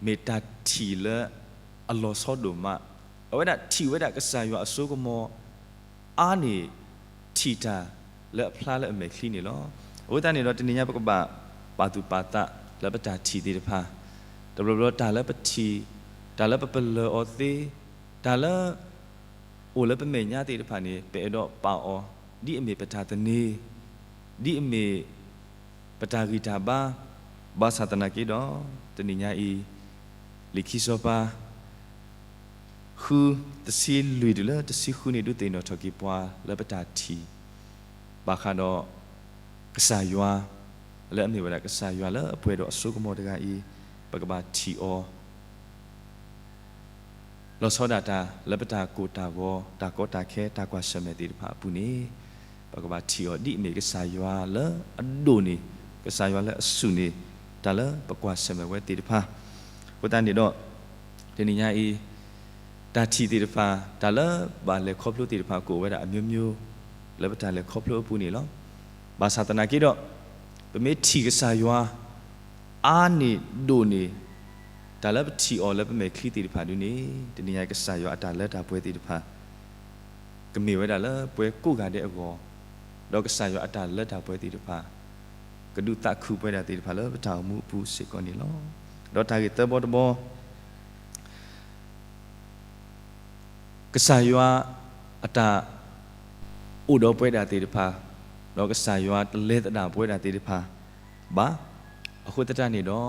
မ့ၢ်တၢ်ထံၣ်လၢအလီၤဆီဒိၣ်မး, အဝဲဒၣ်ထံၣ်ဝဲဒၣ်ကစၢ်ယွၤအစိကမီၤ အါန့ၢ် ထံၣ်တၢ်လၢအဖျါလၢအမဲာ်ချံန့ၣ်လီၤ. အဃိသတးန့ၣ်ဒီး တနံၤညါပကဘၣ်ပာ်သူၣ်ပာ်သးလၢပတၢ်ထံၣ်သ့ၣ်တဖၣ်, တဘျီဘျီတၢ်လၢပထံၣ်, တၢ်လၢပပလၢၢ်အီၤသ့, တၢ်လၢ အိၣ်လၢပမဲာ်ညါသ့ၣ်တဖၣ်န့ၣ် ပအဲၣ်ဒိးပာ်အီၤ ဒ်အမ့ၢ်ပတၢ်သန့ၤ, ဒ်အမ့ၢ် ပတၢ်ဂံၢ်တၢ်ဘါ, ဘၣ်ဆၣ်သနာ်က့ဒီး တနံၤညါအံၤ လံာ်ခံစီၤပၤ ဃု တဆံလွံၢ်တုၤလၢတဆံဃုန့ၣ် ဒုးသ့ၣ်နီၣ်ထီၣ်က့ၤပှၤလၢပတၢ်ထံၣ် ဘၣ်ဃးဒီး ကစၢ်ယွၤ လၢအမ့ၢ်ဝဲဒၣ်ကစၢ်ယွၤလၢအပှဲၤဒီးအစိကမီၤတဂၤအံၤ ပကဘၣ်ထံၣ်အီၤ လီၤဆီဒၣ်တၢ်လၢပတၢ်ကိၢ်တၢ်ဂီၤ တၢ်ကီတၢ်ခဲ တၢ်ကွၢ်ဆၢၣ်မဲာ်သ့ၣ်တဖၣ်အပူၤန့ၣ် ပကဘၣ်ထံၣ်အီၤဒ်အမ့ၢ်ကစၢ်ယွၤလၢအဒိၣ်န့ၢ်, ကစၢ်ယွၤလၢအဆူၣ်န့ၢ် တၢ်လၢပကွၢ်ဆၢၣ်မဲာ်ဝဲသ့ၣ်တဖၣ်. အဃိသတးန့ၣ်ဒီး တနံၤညါအံၤ တၢ်ထံၣ်သ့ၣ်တဖၣ် တၢ်လၢဘၣ်လဲၤခီဖျိသ့ၣ်တဖၣ် ကအိၣ်ဝဲဒၣ်အမျိုးမျိုး လၢပတၢ်လဲၤခီဖျိအပူၤန့ၣ်လီၤ. ဘၣ်ဆၣ်သနာ်က့ဒီး ပမ့ၢ်ထံၣ်ကစၢ်ယွၤ အါန့ၢ်ဒိၣ်န့ၢ် တၢ်လၢပထံၣ်အီၤလၢပမဲာ်ချံသ့ၣ်တဖၣ်ဒုန့ၣ် တနံၤညါကစၢ်ယွၤအတၢ်လၢတၢ်ပှဲၤသ့ၣ်တဖၣ် ကမ့ၢ်ဝဲဒၣ်လၢပှၤကိးဂၤဒဲးအဂီၢ်, ဒီးကစၢ်ယွၤအတၢ်လၢတၢ်ပှဲၤသ့ၣ်တဖၣ် ကဒုးသးခုပဝဲဒၣ်သ့ၣ်တဖၣ်လၢပတၢ်အိၣ်မူအပူၤစ့ၢ်ကီးန့ၣ်လီၤ. ဒီးတၢ်ဂ့ၢ်သၢဘီတဘီ ကစၢ်ယွၤအတၢ်အိၣ်ဒီးပဝဲဒၣ်သ့ၣ်တဖၣ်, ဒီးကစၢ်ယွၤတလဲၤသဒၣ်ပဝဲဒၣ်သ့ၣ်တဖၣ်ဘၣ်. အဃိသတးန့ၣ်ဒီး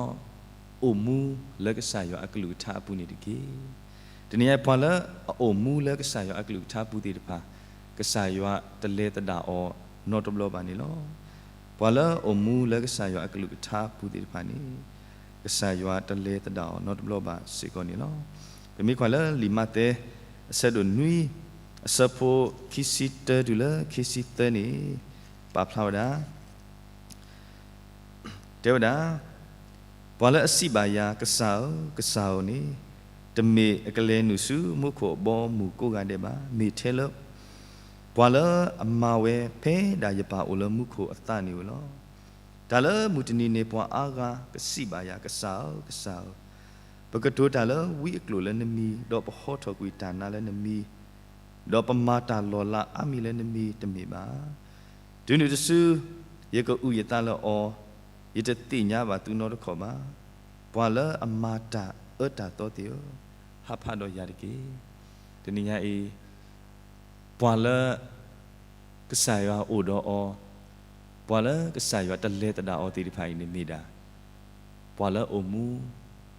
အိၣ်မူလၢကစၢ်ယွၤအကလုၢ်ကထါအပူၤန့ၣ်တက့ၢ်. တနံၤညါအံၤ ပှၤလၢအအိၣ်မူလၢကစၢ်ယွၤအကလုၢ်ကထါအပူၤသ့ၣ်တဖၣ်, ကစၢ်ယွၤတလဲၤသဒၣ်အီၤနီတဘျီဘၣ်န့ၣ်လီၤ. ပှၤလၢအအိၣ်မူလၢကစၢ်ယွၤအကလုၢ်ကထါအပူၤသ့ၣ်တဖၣ်န့ၣ်, ကစၢ်ယွၤတလဲၤသဒၣ်အီၤနီတဘျီဘၣ်စ့ၢ်ကီးန့ၣ်လီၤ. ပမ့ၢ်ကွၢ်လၢလံာ်မးသဲ အဆၢဒိၣ်နွံ, အဆၢဖိခံဆံတၢတုၤလၢခံဆံသၢန့ၣ်, ပာ်ဖျါဝဲဒၣ် တဲဝဲဒၣ်, ပှၤလၢအစံးဘၣ်ယၤ, ကစၢ်ဧၢ, ကစၢ်ဧၢန့ၣ်, တမ့ၢ်အကလဲၤနုာ်ဆူမူခိၣ်အဘီအမုၢ်ကိးဂၤဒဲးဘၣ်, မ့ၢ်ထဲလၢ ပှၤလၢအမၤဝဲဖဲဒၣ်ယပၢ်အိၣ်လၢမူခိၣ်အသးန့ၣ်ဧိၤလီၤ. တၢ်လၢမုၢ်တနံၤန့ၣ် ပှၤအါဂၤကစံးဘၣ်ယၤ, ကစၢ်ဧၢ, ကစၢ်ဧၢ, ပကတိၤတၢ်လၢဝံအကျိာ်လၢနမံၤ, ဒီးပဟီထီၣ်ကွံာ်တၢ်နါလၢနမံၤ, ဒီးပမၤတၢ်လီၤလးအါမံၤလၢနမံၤတမ့ၢ်ဘၣ်. တုၤနုၤတစု ယကအုၣ်ယသးလၢအီၤ, ယတသ့ၣ်ညါဘၣ်သုနီတခီၣ်ဘၣ်. ပှၤလၢအမၤတၢ်အၢတၢ်သီသ့ၣ်ဧၢ, ဟးဖးဒီးယၤတက့ၢ်. တနံၤညါအံၤ ပှၤလၢ ကစၢ်ယွၤအိၣ်ဒီးအီၤ, ပှၤလၢကစၢ်ယွၤတလဲၤသဒၣ်အီၤသ့ၣ်တဖၣ်အံၤန့ၣ်မ့ၢ်ဒၣ် ပှၤလၢအအိၣ်မူ,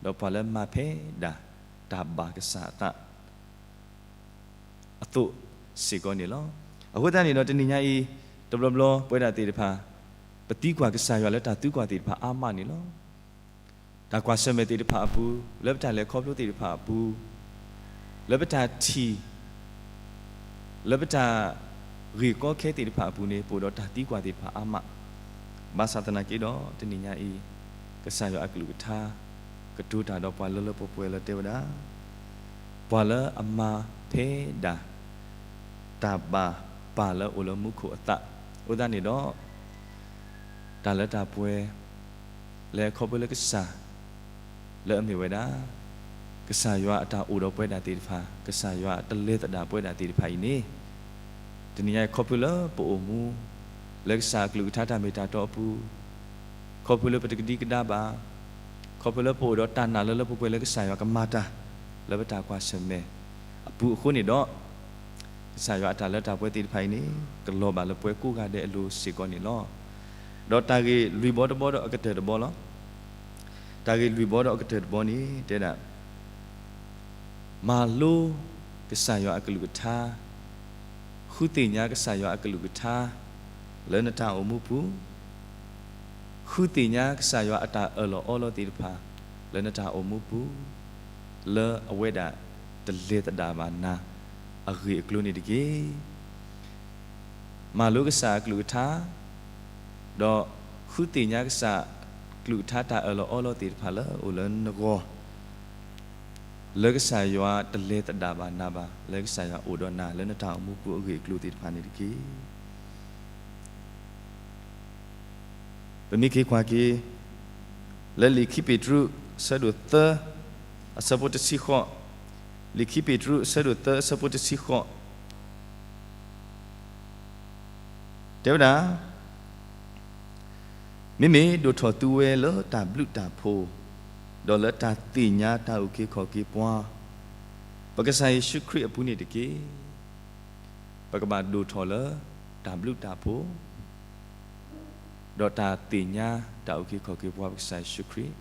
ဒီးပှၤလၢမၤဖဲဒၣ်တၢ်ဘၣ်ကစၢ်အသး အသိးစ့ၢ်ကီးန့ၣ်လီၤ. အဃိသတးန့ၣ်ဒီး တနံၤညါအံၤ တဘျီဘျီပဝဲဒၣ်သ့ၣ်တဖၣ် ပသံကွၢ်ကစၢ်ယွၤလၢတၢ်သံကွၢ်သ့ၣ်တဖၣ်အါမးန့ၣ်လီၤ. တၢ်ကွၢ်ဆၢၣ်မဲာ်သ့ၣ်တဖၣ်အပူၤ, လၢပတၢ်လဲၤခီဖျိသ့ၣ်တဖၣ်အပူၤ, လၢပတၢ်ထံၣ် လၢပတၢ်ဂ့ၢ်ကီခဲသ့ၣ်တဖၣ်အပူၤန့ၣ် ပအိၣ်ဒီးတၢ်သံကွၢ်သ့ၣ်တဖၣ်အါမး, ဘၣ်ဆၣ်သနာ်က့ဒီး တနံၤညါအံၤ ကစၢ်ယွၤအကလုၢ်ကထါ ကတိၤတၢ်ဒီးပှၤလၢလၢပှဲၤပှဲၤလၢတဲဝဲဒၣ် ပှၤလၢအမၤဖဲဒၣ် တၢ်ဘၣ်ပၢ်လၢအိၣ်လၢမူခိၣ်အသး, အဃိသတးန့ၣ်ဒီး တၢ်လၢတၢ်ပှဲၤ လၢခီဖျိလၢကစၢ် လၢအမ့ၢ်ဝဲဒၣ် ကစၢ်ယွၤအတၢ်အိၣ်ဒီးပဝဲဒၣ်သ့ၣ်တဖၣ်, ကစၢ်ယွၤတလဲၤသဒၣ်ပဝဲဒၣ်သ့ၣ်တဖၣ်အံၤန့ၣ်, တနံၤညါအံၤခီဖျိလၢပအိၣ်မူ လၢကစၢ်အကလုၢ်ကထါတၢ်မ့ၢ်တၢ်တီအပူၤ, ခီဖျိလၢပတကဒံကဒါဘၣ်, ခီဖျိလၢပအိၣ်ဒီးတၢ်နာ်လၢလၢပှဲၤပှဲၤလၢကစၢ်ယွၤကမၤတၢ် လၢပတၢ်ကွၢ်ဆၢၣ်မဲာ်အပူၤအဃိန့ၣ်ဒီး ကစၢ်ယွၤအတၢ်လၢတၢ်ပှဲၤသ့ၣ်တဖၣ်အံၤန့ၣ် ကလီၤဘၣ်လၢပှၤကိးဂၤဒဲးအလိၤစ့ၢ်ကီးန့ၣ်လီၤ. ဒီးတၢ်ဂ့ၢ်လွံၢ်ဘီတဘီဒီးအကတၢၢ်တဘီလီၤ. တၢ်ဂ့ၢ်လွံၢ်ဘီဒီးအကတၢၢ်တဘီန့ၣ် တဲဒၣ် မၤလိကစၢ်ယွၤအကလုၢ်ကထါ, ဃုသ့ၣ်ညါကစၢ်ယွၤအကလုၢ်ကထါ လၢနတၢ်အိၣ်မူပူၤ, ဃုသ့ၣ်ညါကစၢ်ယွၤအတၢ်အၢၣ်လီၤအီလီၤသ့ၣ်တဖၣ် လၢနတၢ်အိၣ်မူပူၤ, လၢအဝဲဒၣ်တလဲၤသဒၣ်ဘၣ်နၤအဂ့ၢ်အကျိၤန့ၣ်တက့ၢ်. မၤလိကစၢ်အကလုၢ်ကထါ, ဒီးဃုသ့ၣ်ညါကစၢ်အကလုၢ်ကထါတၢ်အၢၣ်လီၤအီလီၤသ့ၣ်တဖၣ်လၢအအိၣ်လၢနဂီၢ်, လၢကစၢ်ယွၤတလဲၤသဒၣ်ဘၣ်နၤဘၣ်, လၢကစၢ်ယွၤအိၣ်ဒီးနၤလၢနတၢ်အိၣ်မူပူၤအဂ့ၢ်အကျိၤသ့ၣ်တဖၣ်န့ၣ်တက့ၢ်. ပမ့ၢ်က့ၤကွၢ်က့ၤ လၢလံာ်ခံပ့းတရူး အဆၢဒိၣ်သၢ အဆၢဖိတဆံဃိး, လံာ်ခံပ့းတရူး အဆၢဒိၣ်သၢ အဆၢဖိတဆံဃိး တဲဝဲဒၣ်, မ့မ့ၢ်ဒိၣ်ထီၣ်သုဝဲလၢတၢ်ဘျုးတၢ်ဖှိၣ်, ဒီးလၢတၢ်သ့ၣ်ညါတၢ်အုၣ်က့ၤခီၣ်က့ၤပှၤ ပကစၢ်ယ့ၣ်ၡူးခရံာ်အပူၤန့ၣ်တက့ၢ်. ပကဘၣ်ဒိၣ်ထီၣ်လၢတၢ်ဘျုးတၢ်ဖှိၣ် ဒီးတၢ်သ့ၣ်ညါတၢ်အုၣ်က့ၤခီၣ်က့ၤပှၤပကစၢ်ယ့ၣ်ၡူးခရံာ်,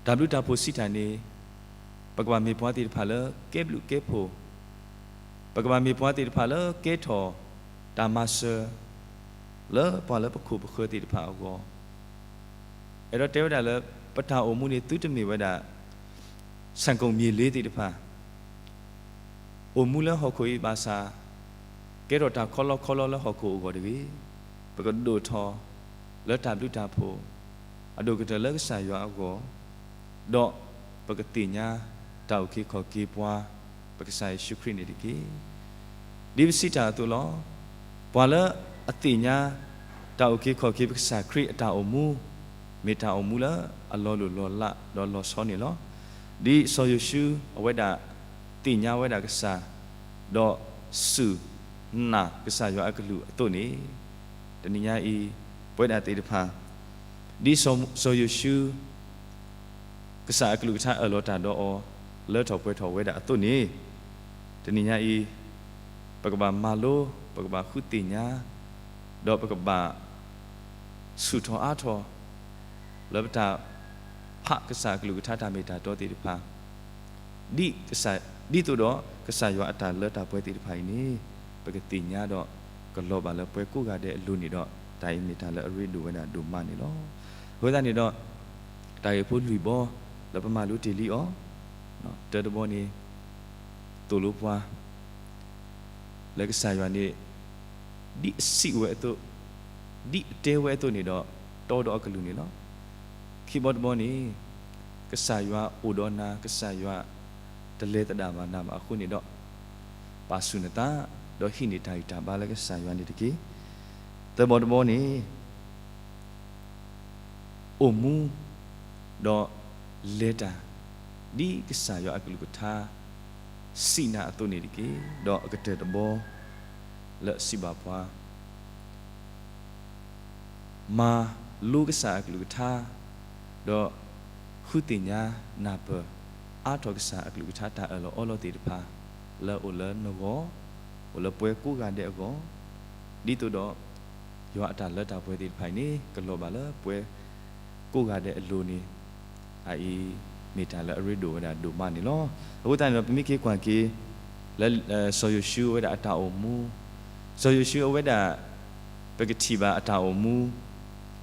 တၢ်ဘျုးတၢ်ဖှိၣ်စံးတၢ်န့ၣ်, ပကဘၣ်မ့ၢ်ပှၤသ့ၣ်တဖၣ်လၢကဲဘျုးကဲဖှိၣ်, ပကဘၣ်မ့ၢ်ပှၤသ့ၣ်တဖၣ်လၢကဲထီၣ်တၢ်မၤစၢၤ လၢပှၤလၢပခိၣ်ပဃၢၤသ့ၣ်တဖၣ်အဂီၢ်, အဲၣ်ဒိးတဲဝဲဒၣ်လၢ ပတၢ်အိၣ်မူန့ၣ်သုတမ့ၢ်ဝဲဒၣ် ဆၣ်ကိၣ်မ့ၢ်လ့သ့ၣ်တဖၣ် အိၣ်မူလၢဟီၣ်ခိၣ်အံၤဘၣ်ဆၣ်, ကဲထီၣ်တၢ်ခီလီခီလီလၢဟီၣ်ခိၣ်အဂီၢ်တဂ့ၤ, ပကဒိၣ်ထီၣ်လၢတၢ်ဘျုးတၢ်ဖှိၣ် အဒိၣ်ကတၢၢ်လၢကစၢ်ယွၤအဂီၢ်, ဒီးပကသ့ၣ်ညါတၢ်အုၣ်က့ၤခီၣ်က့ၤပှၤ ပကစၢ်ယ့ၣ်ၡူးခရံာ်န့ၣ်တက့ၢ်. ဒ်ပစံးတၢ်အသိးလီၤ. ပှၤလၢအသ့ၣ်ညါတၢ်အုၣ်က့ၤခီၣ်က့ၤပကစၢ်ခရံာ်အတၢ်အိၣ်မူ, မ့ၢ်တၢ်အိၣ်မူလၢအလီၤလိၢ်လီၤလးဒီးလီၤဆီန့ၣ်လီၤ. ဒ်စီၤယိၤၡူအဝဲဒၣ်သ့ၣ်ညါဝဲဒၣ်ကစၢ်, ဒီးစူၢ်နာ်ကစၢ်ယွၤအကလုၢ်အသိးန့ၣ်, တနံၤညါအံၤ ပဝဲဒၣ်သ့ၣ်တဖၣ်, ဒ်စီၤယိၤၡူ ကစၢ်အကလုၢ်ကထါအၢၣ်လီၤတၢ်ဒီးအီၤ လၢထီၣ်ပှဲၤထီၣ်ဝဲဒၣ်အသိးန့ၣ်, တနံၤညါအံၤ ပကဘၣ်မၤလိ, ပကဘၣ်ဃုသ့ၣ်ညါ, ဒီးပကဘၣ်ဆူၣ်ထီၣ်အါထီၣ် လၢပတၢ်ဖးကစၢ်အကလုၢ်ကထါတၢ်မ့ၢ်တၢ်တီသ့ၣ်တဖၣ်, ဒ်သိးဒီးကစၢ်ယွၤအတၢ်လၢတၢ်ပှဲၤသ့ၣ်တဖၣ်အံၤန့ၣ် ပကသ့ၣ်ညါဒီး ကလီၤဘၣ်လၢပှၤကိးဂၤဒဲးအလိၤန့ၣ်ဒီး တၢ်အံၤမ့ၢ်တၢ်လၢအရ့ဒိၣ်ဝဲဒၣ်ဒိၣ်မးန့ၣ်လီၤ. အဃိသတးန့ၣ်ဒီး တၢ်ဂ့ၢ်ဖိလွံၢ်ဘီ လၢပမၤလိတ့ၢ်လံအီၤ, တၢတဘီန့ၣ် သိၣ်လိပှၤ လၢကစၢ်ယွၤန့ၣ် ဒ်အစံးဝဲအသိး, ဒ်အတဲဝဲအသိးန့ၣ်ဒီး တီဒီးအကလုၢ်န့ၣ်လီၤ. ခံဘီတဘီန့ၣ် ကစၢ်ယွၤအိၣ်ဒီးနၤ, ကစၢ်ယွၤတလဲၤသဒၣ်ဘၣ်နၤဘၣ်အဃိန့ၣ်ဒီး ပာ်ဆူၣ်နသး ဒီးဟံးန့ၢ်တၢ်ဂံၢ်တၢ်ဘါလၢကစၢ်ယွၤန့ၣ်တက့ၢ်. သၢဘီတဘီန့ၣ် အိၣ်မူ ဒီးလဲၤတၢ် ဒ်ကစၢ်ယွၤအကလုၢ်ကထါ စံးနၤအသိးန့ၣ်တက့ၢ်. ဒီးအကတၢၢ်တဘီ လၢအစံးဘၣ်ပှၤ မၤလိကစၢ်အကလုၢ်ကထါ, ဒီးဃုသ့ၣ်ညါနၢ်ပၢၢ် အါထီၣ်ကစၢ်အကလုၢ်ကထါတၢ်အၢၣ်လီၤအီလီၤသ့ၣ်တဖၣ် လၢအအိၣ်လၢနဂီၢ်, အိၣ်လၢပှၤကိးဂၤဒဲးအဂီၢ်, ဒ်သိးဒီး ယွၤအတၢ်လၢတၢ်ပှဲၤသ့ၣ်တဖၣ်အံၤန့ၣ် ကလီၤဘၣ်လၢပှၤကိးဂၤဒဲးအလိၤန့ၣ် အအံၤ မ့ၢ်တၢ်လၢအရ့ဒိၣ်ဝဲဒၣ်ဒိၣ်မးန့ၣ်လီၤ. အဃိသတးန့ၣ်ဒီး ပမ့ၢ်က့ၤကွၢ်က့ၤ လၢ စီၤယိၤၡူအဝဲဒၣ်အတၢ်အိၣ်မူ, စီၤယိၤၡူအဝဲဒၣ် ပကထံၣ်ဘၣ်အတၢ်အိၣ်မူ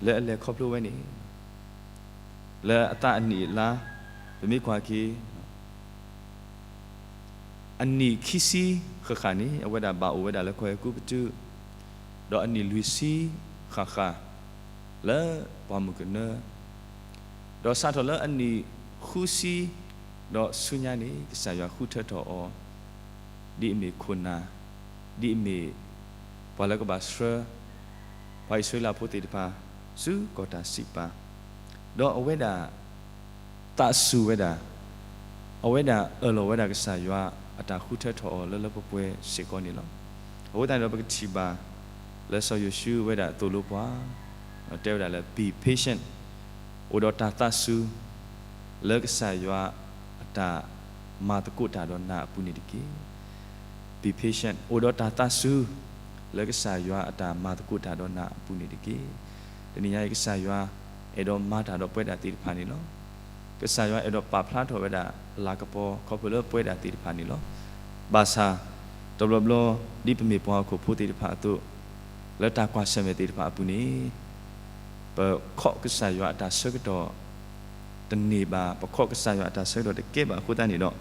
လၢအလဲၤခီဖျိဝဲန့ၣ် လၢအသးအနံၣ်အလါ ပမ့ၢ်ကွၢ်က့ၤ အနံၣ်ခံဆံဃၣ်ဃၣ်န့ၣ် အဝဲဒၣ်ဘၣ်အိၣ်ဝဲဒၣ်လၢကီၢ်အဲၤကူပတူး, ဒီးအနံၣ်လွံၢ်ဆံဃၣ်ဃၣ် လၢပှၢ်မုၢ်ကနၢ, ဒီးစးထီၣ်လၢအနံၣ်ဃုဆံ ဒီးဆူညါန့ၣ် ကစၢ်ယွၤဃုထၢထီၣ်အီၤ ဒ်အမ့ၢ်ခိၣ်နၢ်, ဒ်အမ့ၢ် ပှၤလၢကဘၣ်ဆှၢ ပှၤအံၣ်စရ့လးဖိသ့ၣ်တဖၣ် ဆူကီၢ်တၢ်စံးပာ်, ဒီးအဝဲဒၣ် သးစူၤဝဲဒၣ်, အဝဲဒၣ်အၢၣ်လီၤဝဲဒၣ်ကစၢ်ယွၤအတၢ်ဃုထၢထီၣ်အီၤလၢလၢပှဲၤပှဲၤစ့ၢ်ကီးန့ၣ်လီၤ. အဃိသတးန့ၣ်ဒီး ပကထံၣ်ဘၣ် လၢစီၤယိၤၡူအဝဲဒၣ်သိၣ်လိပှၤ တဲဝဲဒၣ်လၢ be patient, အိၣ်ဒီးတၢ်သးစူၤ လၢကစၢ်ယွၤအတၢ်မၤသကိးတၢ်ဒီးနၤအပူၤန့ၣ်တက့ၢ်. Be patient, အိၣ်ဒီးတၢ်သးစူၤ လၢကစၢ်ယွၤအတၢ်မၤသကိးတၢ်ဒီးနၤအပူၤန့ၣ်တက့ၢ်. တနံၤညါအံၤ ကစၢ်ယွၤအဲၣ်ဒိးမၤတၢ်ဒီးပဝဲဒၣ်သ့ၣ်တဖၣ်န့ၣ်လီၤ. ကစၢ်ယွၤအဲၣ်ဒိးပာ်ဖျါထီၣ်ဝဲဒၣ်လၤကပီၤ ခီဖျိလၢပဝဲဒၣ်သ့ၣ်တဖၣ်န့ၣ်လီၤ. ဘၣ်ဆၣ် တဘျီဘျီ ဒ်ပမ့ၢ်ပှၤဟီၣ်ခိၣ်ဖိသ့ၣ်တဖၣ်အသိး လၢတၢ်ကွၢ်ဆၢၣ်မဲာ်သ့ၣ်တဖၣ်အပူၤန့ၣ် ပခိးကစၢ်ယွၤအတၢ်ဆၢကတီၢ်တန့ၢ်ဘၣ်, ပခိးကစၢ်ယွၤအတၢ်ဆၢကတီၢ်တကဲဘၣ်အဃိသတးန့ၣ်ဒီး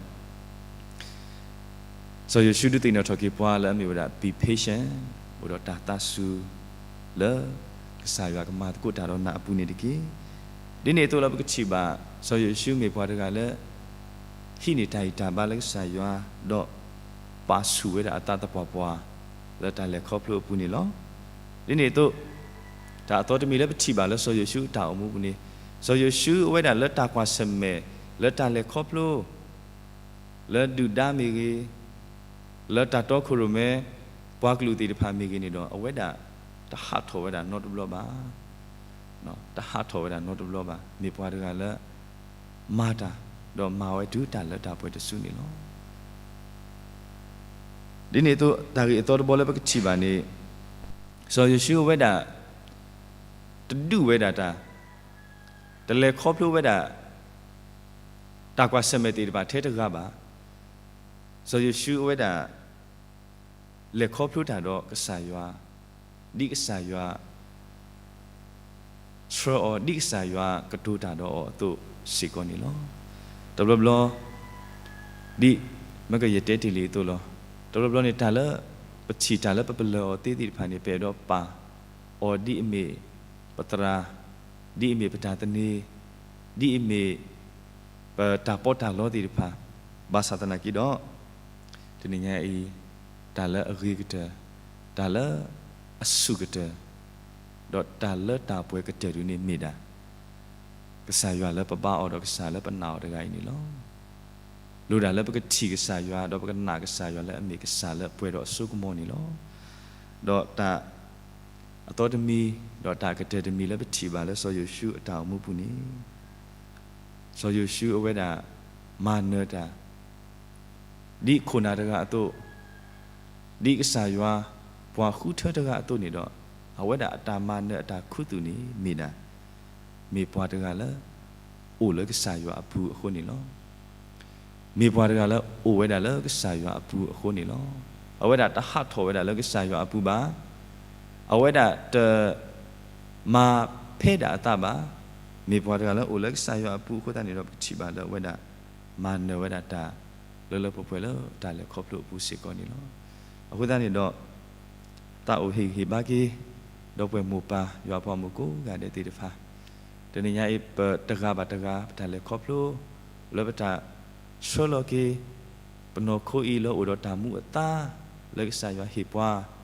စီၤယိၤၡူဒုးသ့ၣ်နီၣ်ထီၣ်က့ၤပှၤလၢအမ့ၢ်ဝဲဒၣ် be patient, အိၣ်ဒီးတၢ်သးစူၤ လၢကစၢ်ယွၤကမၤသကိးတၢ်ဒီးနၤအပူၤန့ၣ်တက့ၢ်. ဒ်န့ၣ်အသိးလၢပကထံၣ်ဘၣ် စီၤယိၤၡူမ့ၢ်ပှၤတဂၤလၢ ဟံးန့ၢ်တၢ်ဂံၢ်တၢ်ဘါလၢကစၢ်ယွၤ, ဒီးပာ်ဆူၣ်ဝဲဒၣ်အသးသပှၢ်ပှၢ် လၢတၢ်လဲၤခီဖျိအပူၤန့ၣ်လီၤ. ဒ်န့ၣ်အသိး တၢ်အသီတမံၤလၢပထံၣ်ဘၣ်လၢစီၤယိၤၡူအတၢ်အိၣ်မူပူၤန့ၣ်, စီၤယိၤၡူအဝဲဒၣ်လၢတၢ်ကွၢ်ဆၢၣ်မဲာ် လၢတၢ်လဲၤခီဖျိ လၢဒုၣ်ဒါမ့ၢ်ဂ့ၤ, လၢတၢ်တီခိၣ်ရိၣ်မဲ ပှၤကလုာ်သ့ၣ်တဖၣ်မ့ၢ်ဂ့ၤန့ၣ်ဒီး အဝဲဒၣ်တဟးထီၣ်ဝဲဒၣ်နီတဘျီဘၣ်. တဟးထီၣ်ဝဲဒၣ်နီတဘျီဘၣ်. မ့ၢ်ပှၤတဂၤလၢ မၤတၢ် ဒီးမၤဝဲတုၤတၢ်လၢတၢ်ပှဲၤတစုန့ၣ်လီၤ. ဒ်န့ၣ်အသိး တၢ်ဂ့ၢ်အသီတဘီလၢပကထံၣ်ဘၣ်န့ၣ်, စီၤယိၤၡူအဝဲဒၣ် တဒုးဝဲဒၣ်တၢ်, တလဲၤခီဖျိဝဲဒၣ် တၢ်ကွၢ်ဆၢၣ်မဲာ်သ့ၣ်တဖၣ်ထဲတဂၤဘၣ်. စီၤယိၤၡူအဝဲဒၣ် လဲၤခီဖျိတၢ်ဒီးကစၢ်ယွၤ, ဒ်ကစၢ်ယွၤ ဆှၢအီၤ, ဒ်ကစၢ်ယွၤကတိၤတၢ်ဒီးအီၤအသိးစ့ၢ်ကီးန့ၣ်လီၤ. တဘျီဘျီ ဒ်မ့ၢ်ကယတဲတ့ၢ်လံအသိးလီၤ. တဘျီဘျီန့ၣ် တၢ်လၢပထံၣ်တၢ်လၢပပလၢၢ်အီၤသ့သ့ၣ်တဖၣ်န့ၣ် ပအဲၣ်ဒိးပာ်အီၤဒ်အမ့ၢ်ပသရၣ်, ဒ်အမ့ၢ်ပတၢ်သန့ၤ, ဒ်အမ့ၢ်ပတၢ်ပီးတၢ်လီသ့ၣ်တဖၣ်, ဘၣ်ဆၣ်သနာ်က့ဒီး တနံၤညါအံၤ တၢ်လၢအဂ့ၤကတၢၢ်, တၢ်လၢအဆူၣ်ကတၢၢ်, ဒီးတၢ်လၢတၢ်ပှဲၤကတၢၢ်ဒုန့ၣ်မ့ၢ်ဒၣ် ကစၢ်ယွၤလၢပဘါအီၤဒီးကစၢ်လၢပနာ်အီၤတဂၤအံၤန့ၣ်လီၤ. လိၣ်ဒၣ်လၢပကထံၣ်ကစၢ်ယွၤ ဒီးပကနာ်ကစၢ်ယွၤလၢအမ့ၢ်ကစၢ်လၢပှဲၤဒီးအစိကမီၤန့ၣ်လီၤ. ဒီးတၢ် အသီတမံၤ ဒီးတၢ်ကတၢၢ်တမံၤလၢပထံၣ်ဘၣ်လၢစီၤယိၤၡူအတၢ်အိၣ်မူပူၤန့ၣ်, စီၤယိၤၡူအဝဲဒၣ်မၤနၢၤတၢ် ဒ်ခိၣ်နၢ်တဂၤအသိး, ဒ်ကစၢ်ယွၤပှၤဃုထၢတဂၤအသိးန့ၣ်ဒီး, အဝဲဒၣ်အတၢ်မၤနၢၤအတၢ်ခူသူၣ်န့ၣ်မ့ၢ်ဒၣ်, မ့ၢ်ပှၤတဂၤလၢ အိၣ်လၢကစၢ်ယွၤအပူၤအဃိန့ၣ်လီၤ. မ့ၢ်ပှၤတဂၤလၢအိၣ်ဝဲဒၣ်လၢကစၢ်ယွၤအပူၤအဃိန့ၣ်လီၤ. အဝဲဒၣ်တဟးထီၣ်ဝဲဒၣ်လၢကစၢ်ယွၤအပူၤဘၣ်. အဝဲဒၣ်တ မၤဖဲဒၣ်အသးဘၣ်. မ့ၢ်ပှၤတဂၤလၢအိၣ်လၢကစၢ်ယွၤအပူၤအဃိသတးန့ၣ်ဒီး ပကထံၣ်ဘၣ်လၢအဝဲဒၣ် မၤနၢၤဝဲဒၣ်တၢ်လၢလၢပှဲၤပှဲၤလၢတၢ်လဲၤခီဖျိအပူၤစ့ၢ်ကီးန့ၣ်လီၤ. အဃိသတးန့ၣ်ဒီး သးအိၣ်ဟ့ၣ်ဂံၢ်ဟ့ၣ်ဘါက့ၤ ဒီပုၢ်ဝဲၢ်မိၢ်ပၢ်ယွၤအဖိမုၣ်ကိးဂၤဒဲးသ့ၣ်တဖၣ်, တနံၤညါအံၤ ပတဂၤဘၣ်တဂၤ ပတၢ်လဲၤခီဖျိ လၢပတၢ်ဆှၢလီၤက့ၤ ပနီၢ်ခိအံၤလၢအိၣ်ဒီးတၢ်မူအသါ လၢကစၢ်ယွၤဟ့ၣ်ပှၤ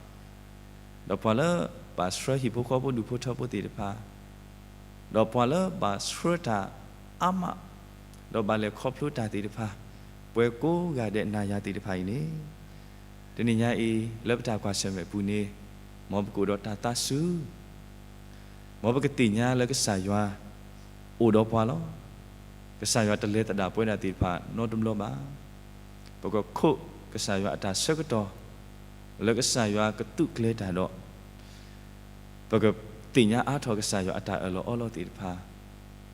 ဒီးပှၤလၢဘၣ်ဆှၢဟံၣ်ဖိဃီဖိဒူၣ်ဖိထၢဖိသ့ၣ်တဖၣ်, ဒီးပှၤလၢဘၣ်ဆှၢတၢ်အါမး, ဒီးဘၣ်လဲၤခီဖျိတၢ်သ့ၣ်တဖၣ်, ပှၤကိးဂၤဒဲးနၤယၤသ့ၣ်တဖၣ်အံၤန့ၣ်, တနံၤညါအံၤ လၢပတၢ်ကွၢ်ဆၢၣ်မဲာ်ပူၤန့ၣ်, မ်ပကအိၣ်ဒီးတၢ်သးစူၤ မ်ပကသ့ၣ်ညါလၢကစၢ်ယွၤအိၣ်ဒီးပှၤလီၤ. ကစၢ်ယွၤတလဲၤသဒၣ်ပဝဲဒၣ်သ့ၣ်တဖၣ်နီတဘျီဘၣ်. ပကခိးကစၢ်ယွၤအတၢ်ဆၢကတီၢ် လၢကစၢ်ယွၤကသူးကျဲၤတၢ်ဒီး ပကသ့ၣ်ညါအါထီၣ်ကစၢ်ယွၤအတၢ်အၢၣ်လီၤအီလီၤသ့ၣ်တဖၣ်,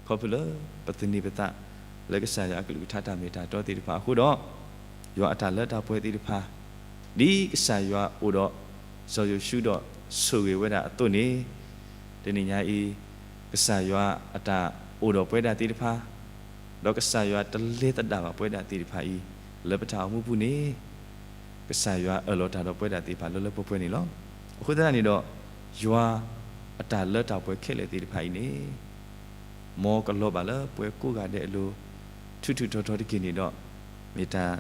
ခီဖျိလၢပသန့ၤပသး လၢကစၢ်ယွၤအကလုၢ်ကထါတၢ်မ့ၢ်တၢ်တီသ့ၣ်တဖၣ်အဃိဒီး, ယွၤအတၢ်လၢတၢ်ပှဲၤသ့ၣ်တဖၣ်, ဒ်ကစၢ်ယွၤအိၣ်ဒီးစီၤယိၤၡူဒီးဆိၣ်ဂ့ၤဝဲဒၣ်အသိးန့ၣ်, တနံၤညါအံၤ ကစၢ်ယွၤအတၢ်အိၣ်ဒီးပဝဲဒၣ်သ့ၣ်တဖၣ်, ဒီးကစၢ်ယွၤတလဲၤသဒၣ်ဘၣ်ပဝဲဒၣ်သ့ၣ်တဖၣ်အံၤ လၢပတၢ်အိၣ်မူပူၤန့ၣ်, ကစၢ်ယွၤအၢၣ်လီၤတၢ်ဒီးပဝဲဒၣ်သ့ၣ်တဖၣ်လၢလၢပှဲၤပှဲၤန့ၣ်လီၤ. အဃိသတးန့ၣ်ဒီး, ယွၤအတၢ်လၢတၢ်ပှဲၤခဲလၢာ်သ့ၣ်တဖၣ်အံၤန့ၣ် မ်ကလီၤဘၣ်လၢပှၤကိးဂၤဒဲးအလိၤ, ထူးထူးတီၤတီၤတက့ၢ်န့ၣ်ဒီး, မ့ၢ်တၢ်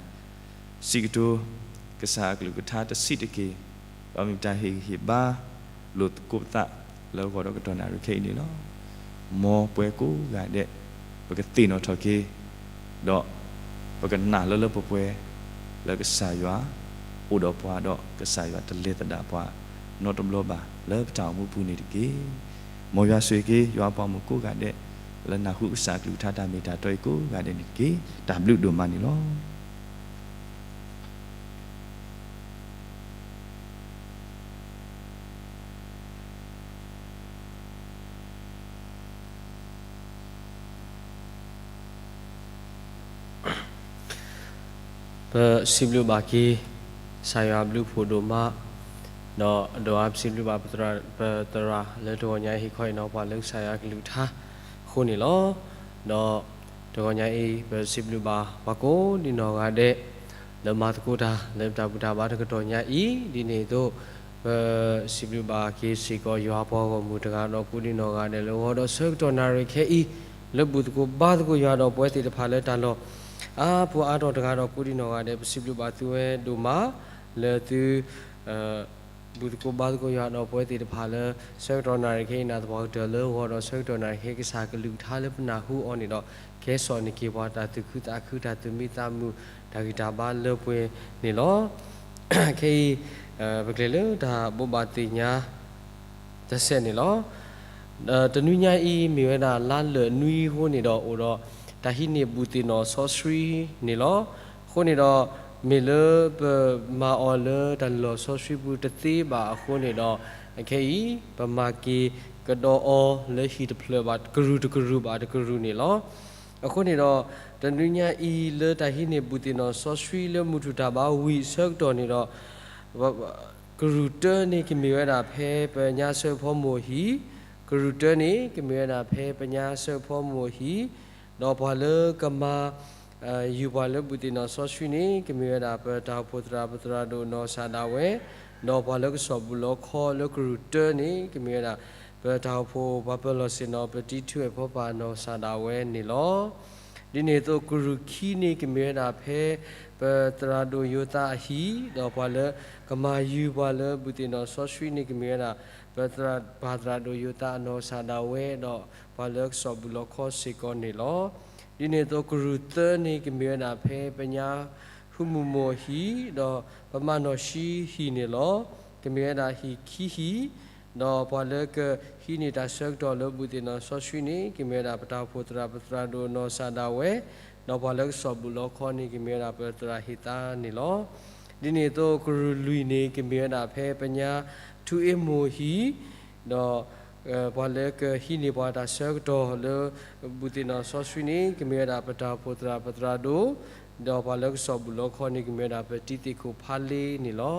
စံးကတိၤ ကစၢ်အကလုၢ်ကထါတဆံးတက့ၢ်, ဒီးမ့ၢ်တၢ်ဟ့ၣ်ဂံၢ်ဟ့ၣ်ဘါလိာ်သကိးပသး လၢဂီၤဒီးကတီၢ်နၣ်ရံၣ်ခဲအံၤန့ၣ်လီၤ. မ်ပှၤကိးဂၤဒဲး ပကသ့ၣ်နီၣ်ထီၣ်က့ၤ ဒီးပကနာ်လၢလၢပှဲၤပှဲၤ လၢကစၢ်ယွၤအိၣ်ဒီးပှၤဒီးကစၢ်ယွၤတလဲၤသဒၣ်ပှၤ နီတဘျီဘၣ် လၢပတၢ်အိၣ်မူပူၤန့ၣ်တက့ၢ်. မ်ယွၤဆိၣ်ဂ့ၤက့ၤ ယွၤအဖိမုၣ်ကိးဂၤဒဲး လၢနၢ်ဟူကစၢ်အကလုၢ်ကထါတၢ်မ့ၢ်တၢ်တီအံၤကိးဂၤဒဲးန့ၣ်တက့ၢ်. တၢ်ဘျုးဒိၣ်မးန့ၣ်လီၤ. ပစံးဘျုးဘၣ်က့ၤ ကစၢ်ယွၤအဘျုးအဖှိၣ်ဒိၣ်မး, ဒီးဒိၣ်အါပစံးဘျုးဘၣ် ပသရၣ်လၢတဂီၤညါအံၤဟ့ၣ်ခီဟ့ၣ်နီၤပှၤလၢကစၢ်ယွၤအကလုၢ်ကထါအဃိန့ၣ်လီၤ. ဒီးတဂီၤညါအံၤ ပစံးဘျုးဘၣ်ပှၤကိးဒံနီၢ်ဂၤဒဲး လၢမၤသကိးတၢ်လၢပတၢ်ဘူၣ်တၢ်ဘါတကတီၢ်ညါအံၤ, ဒ်န့ၣ်အသိး ပစံးဘျုးဘၣ်က့ၤစ့ၢ်ကီးယွၤအပှၤဂီၢ်မုၢ်တဂၤဒီးကိးဒံနီၢ်ဂၤဒဲးလၢဂီၤဒီးဆၢကတီၢ်နၣ်ရံၣ်ခဲအံၤ လၢဘူၣ်သကိးဘါသကိးယွၤဒီးပဝဲသ့ၣ်တဖၣ်လၢတၢ်လီၢ် အါပူၤအါတီၢ်တဂၤဒီးကိးဒံနီၢ်ဂၤဒဲး ပစံးဘျုးဘၣ်သုဝဲဒိၣ်မး လၢသု ဘူၣ်သကိးဘါသကိးယွၤဒီးပဝဲသ့ၣ်တဖၣ်လၢ ဆၢကတီၢ်နၣ်ရံၣ်ခဲအံၤ နၢ်သပှၢ်ကတၢၢ်လၢဂီၤဒီးဆၢကတီၢ်နၣ်ရံၣ်ခဲကစၢ်ကလုၢ်ကထါလၢပနၢ်ဟူအီၤန့ၣ်ဒီး ကဲစိာ်န့ၢ်က့ၤပှၤတၢ်သူၣ်ခုသးခု တၢ်သူၣ်မံသးမုာ် တၢ်ဂံၢ်တၢ်ဘါလၢပှဲၤန့ၣ်လီၤ. ခဲအံၤ ပကလဲၤလၢတၢ်ဘိးဘၣ်သ့ၣ်ညါ တစဲးန့ၣ်လီၤ. တနွံညါအံၤ မ့ၢ်ဝဲဒၣ်လါလၢာ်နွံအဃိန့ၣ်ဒီး အိၣ်ဒီးတၢ်ဟံးန့ၢ်ဘူၣ်သ့ၣ်နီၣ်စီဆှံန့ၣ်လီၤ. အဃိန့ၣ်ဒီး မ့ၢ်လၢပမၤအီၤလၢတၢ်လီၢ်စီဆှံပူၤတသ့ဘၣ်အဃိန့ၣ်ဒီး အခဲအံၤ ပမၤက့ၤကဒီးအီၤလၢဟံၣ်တဖျၢၣ်ဘၣ်တကရူၢ်တကရူၢ်ဘၣ်တကရူၢ်န့ၣ်လီၤ. အဃိန့ၣ်ဒီး တနွံညါအံၤ လၢတၢ်ဟံးန့ၢ်ဘူၣ်သ့ၣ်နီၣ်စီဆှံလၢမုၢ်ထူၣ်တၢ်ဘါဝံၤအဆၢကတီၢ်န့ၣ်ဒီး ကရူၢ်တၢန့ၣ်ကမ့ၢ်ဝဲဒၣ်ဖဲပညါစၢဖီမိၢ်ဟံၣ်, ကရူၢ်တၢန့ၣ်ကမ့ၢ်ဝဲဒၣ်ဖဲပညါစၢဖီမိၢ်ဟံၣ်, ဒီးပှၤလၢကမၤ ယူၢ်ပှၤလၢဘူၣ်သ့ၣ်နီၣ်စီဆှံန့ၣ် ကမ့ၢ်ဝဲဒၣ်ပတၢ်အိၣ်ဖှိၣ်သရၣ် ပသရၣ်ဒိၣ်နီၢ်ကစၢ်ဒၣ်ဝဲ, ဒီးပှၤလၢကဆီၣ်ဘူၣ်လီခီလၢကရူၢ်တၢန့ၣ် ကမ့ၢ်ဝဲဒၣ် ပတၢ်အိၣ်ဖှိၣ်ပှၤပၢၤလီၢ်ဆ့ၣ်နီၤ ပတံၤထူၣ်အဲၣ်ဖီပၢ်နီၢ်ကစၢ်ဒၣ်ဝဲန့ၣ်လီၤ. ဒ်န့ၣ်အသိးကရူၢ်ခံန့ၣ် ကမ့ၢ်ဝဲဒၣ်ဖဲ ပသရၣ်ဒိၣ်ယိၤသးအဟံၣ်, ဒီးပှၤလၢကမၤယူၢ်ပှၤလၢဘူၣ်သ့ၣ်နီၣ်စီဆှံန့ၣ် ကမ့ၢ်ဝဲဒၣ် ပသရၣ် ပၢ်သရၣ်ဒိၣ်ယိၤသးအနီၢ်ကစၢ်ဒၣ်ဝဲ ဒီးပှၤလၢကဆီၣ်ဘူၣ်လီခီစ့ၢ်ကီးန့ၣ်လီၤ. ဒ်န့ၣ်အသိးကရူၢ်သၢန့ၣ် ကမ့ၢ်ဝဲဒၣ်ဖဲပညါ ဟူမူၢ်မိၢ်ဟံၣ်, ဒီးပမၤနီၢ်ဆှံဟံၣ်န့ၣ်လီၤ. ကမ့ၢ်ဝဲဒၣ်ဟံၣ်ခံဟံၣ် ဒီးပှၤလၢကဟံးန့ၢ်တၢ်ဆၢကတီၢ်လၢဘူးသ့ၣ်နီၣ်စီဆှံန့ၣ် ကမ့ၢ်ဝဲဒၣ်ပတၢ်အိၣ်ဖှိၣ်သရၣ်ပသရၣ်ဒိၣ်နီၢ်ကစၢ်ဒၣ်ဝဲ, ဒီးပှၤလၢကစီၣ်ဘူးလီခီန့ၣ် ကမ့ၢ်ဝဲဒၣ်ပသရၣ်ဟ့ၣ်သါန့ၣ်လီၤ. ဒ်န့ၣ်အသိးကရူၢ်လွံၢ်န့ၣ် ကမ့ၢ်ဝဲဒၣ်ဖဲပညါထူအ့မိၢ်ဟံၣ်, ဒီး ပှၤလၢကဟံးန့ၢ်ပှၤတၢ်ဆၢကတီၢ်လၢ ဘူးသ့ၣ်နီၣ်စီဆှံန့ၣ် ကမ့ၢ်ဝဲဒၣ်ပတၢ်အိၣ်ဖှိၣ်သရၣ်ပသရၣ်ဒိၣ်, ဒီးပှၤလၢကစီၣ်ဘူးလီခီန့ၣ် ကမ့ၢ်ဝဲဒၣ်ပတံၤသကိးဖးလ့န့ၣ်လီၤ.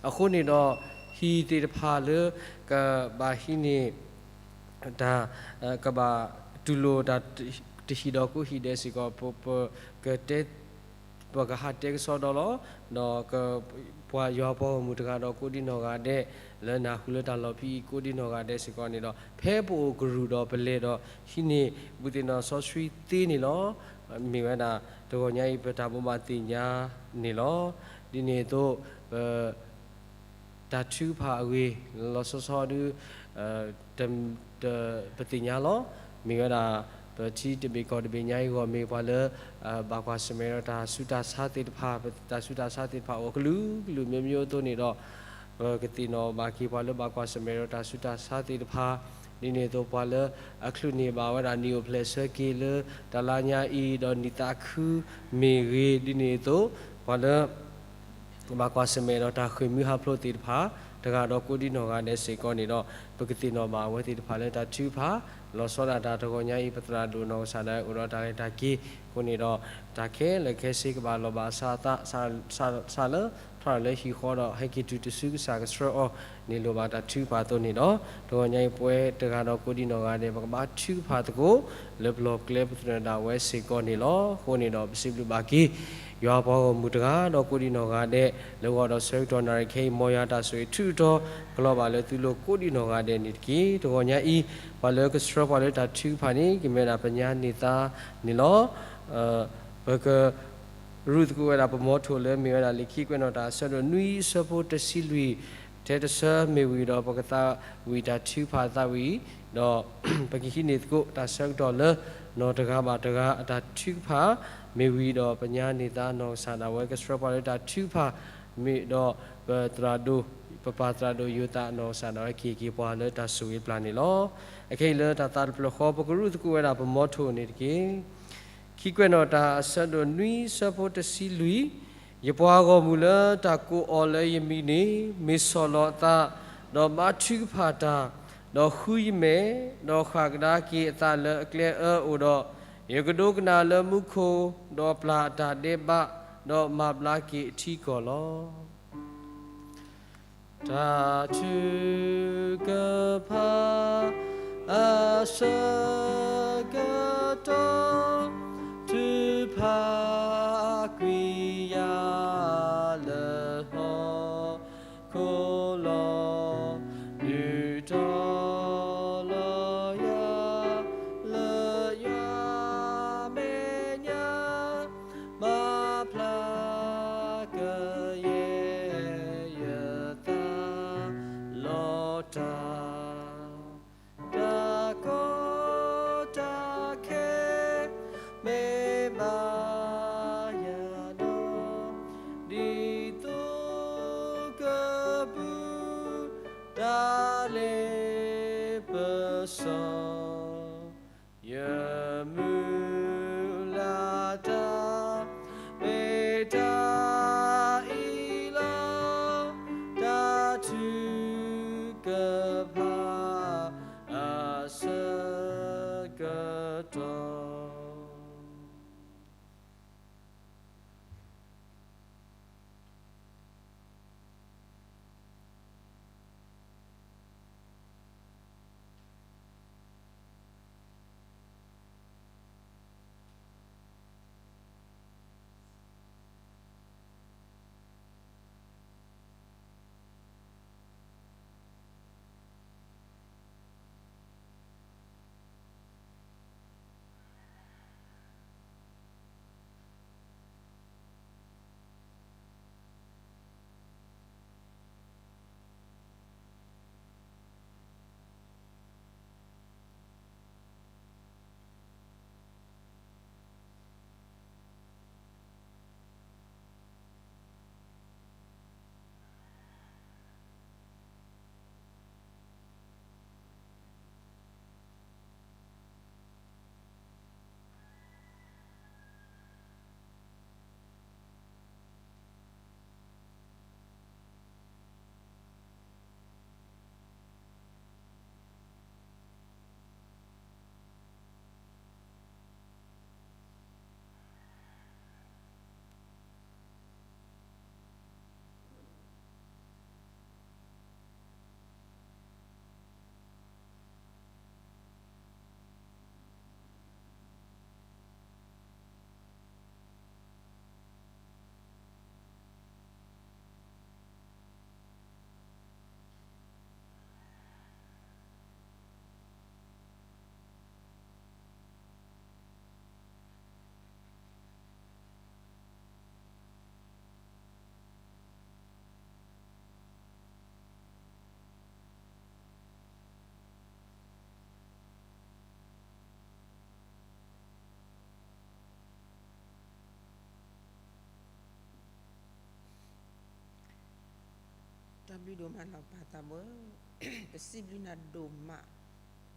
အဃိန့ၣ်ဒီး ဟံၣ်သ့ၣ်တဖၣ်လၢ ကဘၣ်ဟံးန့ၢ် တၢ် ကဘၣ်တူၢ်လိာ်တၢ်တဟံၣ်ဒီးကိးဟံၣ်ဒဲးစ့ၢ်ကီး ပ ပကတဲ ပကဟးတဲကစီဒီလီၤ. ဒီး ပှၤယွၤပှၤဂီၢ်မုၢ်တဂၤဒီးကိးဒံနီၢ်ဂၤဒဲး လၢနၢ်ဟူလၢတၢ်လီၢ်ဖဲအံၤကိးဒံနီၢ်ဂၤဒဲးစ့ၢ်ကီးန့ၣ်ဒီး ဖဲပအိၣ်ကရူၢ်ဒီးပလဲၤဒီး ဟံးန့ၢ်ဘူးသ့ၣ်နီၣ်စီဆှံသ့န့ၣ်လီၤ. မ့ၢ်ဝဲဒၣ် တဂီၤညါအံၤပတၢ်ဘိးဘၣ်သ့ၣ်ညါန့ၣ်လီၤ. ဒ်န့ၣ်အသိး ပ တၢ်ထုကဖၣ်အဂ့ၢ် လီၤဆီဆီဒု ပသ့ၣ်ညါလီၤ. မ့ၢ်ဝဲဒၣ် ပထံတဘ့ၣ်ကီၢ်တဘ့ၣ်ညါအံၤဂီၢ်မ့ၢ်ပှၤလၢ ဘၣ်ကွၢ်ဆၢၣ်မဲာ်ဒီးတၢ်ဆူးတၢ်ဆါသ့ၣ်တဖၣ် တၢ်ဆူးတၢ်ဆါသ့ၣ်တဖၣ်အိၣ်ကလုာ်ကလုာ်မျိုးမျိုးအသိးန့ၣ်ဒီး ပကသ့ၣ်နီၣ်ဘၣ်က့ၤပှၤလၢဘၣ်ကွၢ်ဆၢၣ်မဲာ်ဒီးတၢ်ဆူးတၢ်ဆါသ့ၣ်တဖၣ်, ဒ်န့ၣ်အသိးပှၤလၢအချုးန့ၢ်ဘၣ်ဝဲဒၣ်နံၣ်အိၣ်ဖျဲၣ်ဆၢက့ၤလၢတလါညါအံၤ ဒီးနံၣ်သးခုမ့ၢ်ဂ့ၤ, ဒ်န့ၣ်အသိး ပှၤလၢ ဘၣ်ကွၢ်ဆၢၣ်မဲာ်ဒီးတၢ်ဃ့ၢ်မှံဟးဖျိးသ့ၣ်တဖၣ် တဂၤဒီးကိးဒံနီၢ်ဂၤဒဲးစ့ၢ်ကီးန့ၣ်ဒီး ပကသ့ၣ်နီၣ်ဘၣ်အဝဲသ့ၣ်တဖၣ်လၢတၢ်ထုကဖၣ်, လီၤဆီဒၣ်တၢ်တဂီၤညါအံၤ ပသရၣ်ဒိၣ်နီၢ်ကစၢ်ဒၣ်ဝဲအိၣ်ဒီးတၢ်ရဲၣ်တၢ်ကျဲၤအဃိန့ၣ်ဒီး တၢ်ခဲလၢာ်ခဲဆ့ကဘၣ်လီၤဘၣ်အသး စးလၢထီၣ်လၢဟံၣ်ဃီဒီး ဟဲက့ၤတုၤတစုကစၢ်ကဆှၢအီၤန့ၣ်လိၣ်ဘၣ်တၢ်ထုကဖၣ်အသိးန့ၣ်ဒီး တဂီၤညါအံၤပဝဲတဂၤဒီးကိးဒံနီၢ်ဂၤဒဲး ပကဘၣ်ထုကဖၣ်သကိး လၢပလီၢ်ကျဲပသရၣ်ဒၣ်ဝဲစ့ၢ်ကီးန့ၣ်လီၤ. အဃိန့ၣ်ဒီးပစံးဘျုးဘၣ်က့ၤ ယွၤပှၤဂီၢ်မုၢ်တဂၤဒီးကိးဒံနီၢ်ဂၤဒဲး လၢဂီၤဒီးဆၢကတီၢ်နၣ်ရံၣ်ခဲအံၤ မ်ယွၤတၢ်ဆိၣ်ဂ့ၤထုးထီၣ် ကလီၤဘၣ်လၢသုလိၤကိးဒံနီၢ်ဂၤဒဲးန့ၣ်တက့ၢ်. တဂီၤညါအံၤ ပှၤလၢကဆှၢပှၤလၢတၢ်ထုကဖၣ်န့ၣ် ကမ့ၢ်ဝဲဒၣ်ပညါန့ၢ်သါန့ၣ်လီၤ. ပက ရူၢ်သကိးဝဲဒၣ်ပမီထိၣ်လၢမ့ၢ်ဝဲဒၣ်လံာ်ခံကွဲးနီၣ်တၢ်အဆၢဒိၣ်နွံအဆၢဖိတဆံလွံၢ် ထဲတဆၢမ့ၢ်ဝံၤဒီးပကသးဝံၣ်တၢ်ထုကဖၣ်သးဝံၣ် ဒီး ပကဟံးန့ၢ်သကိးတၢ်ဆၢကတီၢ်လၢနီၢ်တဂၤဘၣ်တဂၤအတၢ်ထုကဖၣ် မ့ၢ်ဝံၤဒီးပညါန့ၢ်သါနီၢ်ကစၢ်ဒၣ်ဝဲကဆှၢပှၤလၢတၢ်ထုကဖၣ် မ့ၢ်ဒီးပသရၣ်ဒိၣ် ပပၢ်သရၣ်ဒိၣ်ယိၤသးနီၢ်ကစၢ်ဒၣ်ဝဲက့ၤက့ၤပှၤလၢတၢ်ဆိၣ်ဂ့ၤပျၢ်န့ၣ်လီၤ. အခဲအံၤလၢတၢ်သးတဖျၢၣ်ဃီ ပကရူၢ်သကိးဝဲဒၣ်ပမီထိၣ်န့ၣ်တက့ၢ်. ခံကွဲးနီၣ်တၢ်အဆၢဒိၣ်နွံဆၢဖိတဆံလွံၢ်, ယပှၤဂီၢ်မုၢ်လၢတၢ်ကိးအီၤလၢယမံၤန့ၣ် မ့ၢ်ဆီၣ်လီၤအသး, ဒီးဘါထုကဖၣ်တၢ်, ဒီးဃုယမဲာ်, ဒီးဃၣ်ကဒါက့ၤအသးလၢအကျဲအၢအိၣ်ဒီး, ယကဒိကနၣ်လၢမူခိၣ်, ဒီးပျၢ်အတၢ်ဒဲးဘး, ဒီးမၤဘျါက့ၤအထံကီၢ်လီၤ. တၢ်ထုကဖၣ်အဆၢကတီၢ် ထုကဖၣ်ကွံာ်ယၤလၢဟီၣ်ခိၣ်လီၤ. ဒုးတီၤလီၤယၤ လၢယွၤမဲာ်ညါ မၤဖျါကယဲၢ်ယသး လီၤတၢ် တၢ်ကီတၢ်ခဲ မ့ၢ်ဘၣ် တၢ်ဘျုးဒိၣ်မးလီၤ ပၢ်သးဘိ, ပစံးဘျုးနၤဒိၣ်မး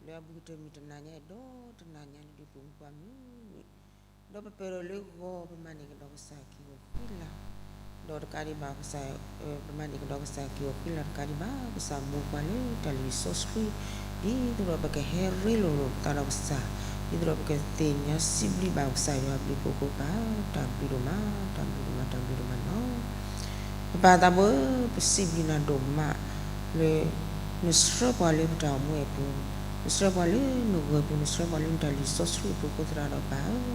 လၢအဘူးကတၢၢ်မုၢ်တနၤညါအံၤ ဒီးတနၤညါန့ၣ်ဒုး ပမူပှၤမုာ်မုာ် ဒီးပပၢၢ်ဒီးလၢဂီၤ ပမၤန့ၢ်ကဒီးကစၢ်က့ၤဂီၤဃံလၤ, ဒီးတကးဒံးဘၣ်ကစၢ်, ပမၤန့ၢ်ကဒီးကစၢ်က့ၤဂီၤဃံလၤတကးဒံးဘၣ် ကစၢ်မူပှၤလၢတၢ်လံာ်စီဆှံ ဒ်သိးဒီးပကဟဲရ့လိာ်လိာ်ပသးဒီးကစၢ်, ဒ်သိးဒီးပကသ့ၣ်ညါစံးဘျုးဘၣ်ကစၢ်ယွၤအဘျုးအဖှိၣ်အဃိ ပၢ်တၢ်ဘျုးဒိၣ်မး တၢ်ဘျုးဒိၣ်မး တၢ်ဘျုးဒိၣ်မးန့ၣ်လီၤ. ပပၢ်သးဘိဧၢ, ပစံးဘျုးနၤဒိၣ်မး လၢ နဆှၢပှၤလၢပတၢ်အိၣ်မူအပူၤ, နဆှၢပှၤလၢနဂီၢ်ပူၤ, နဆှၢပှၤလၢနတၢ်လံာ်စီဆှံအပူၤအဃိသတးဒီးပၢ်ဧၢ,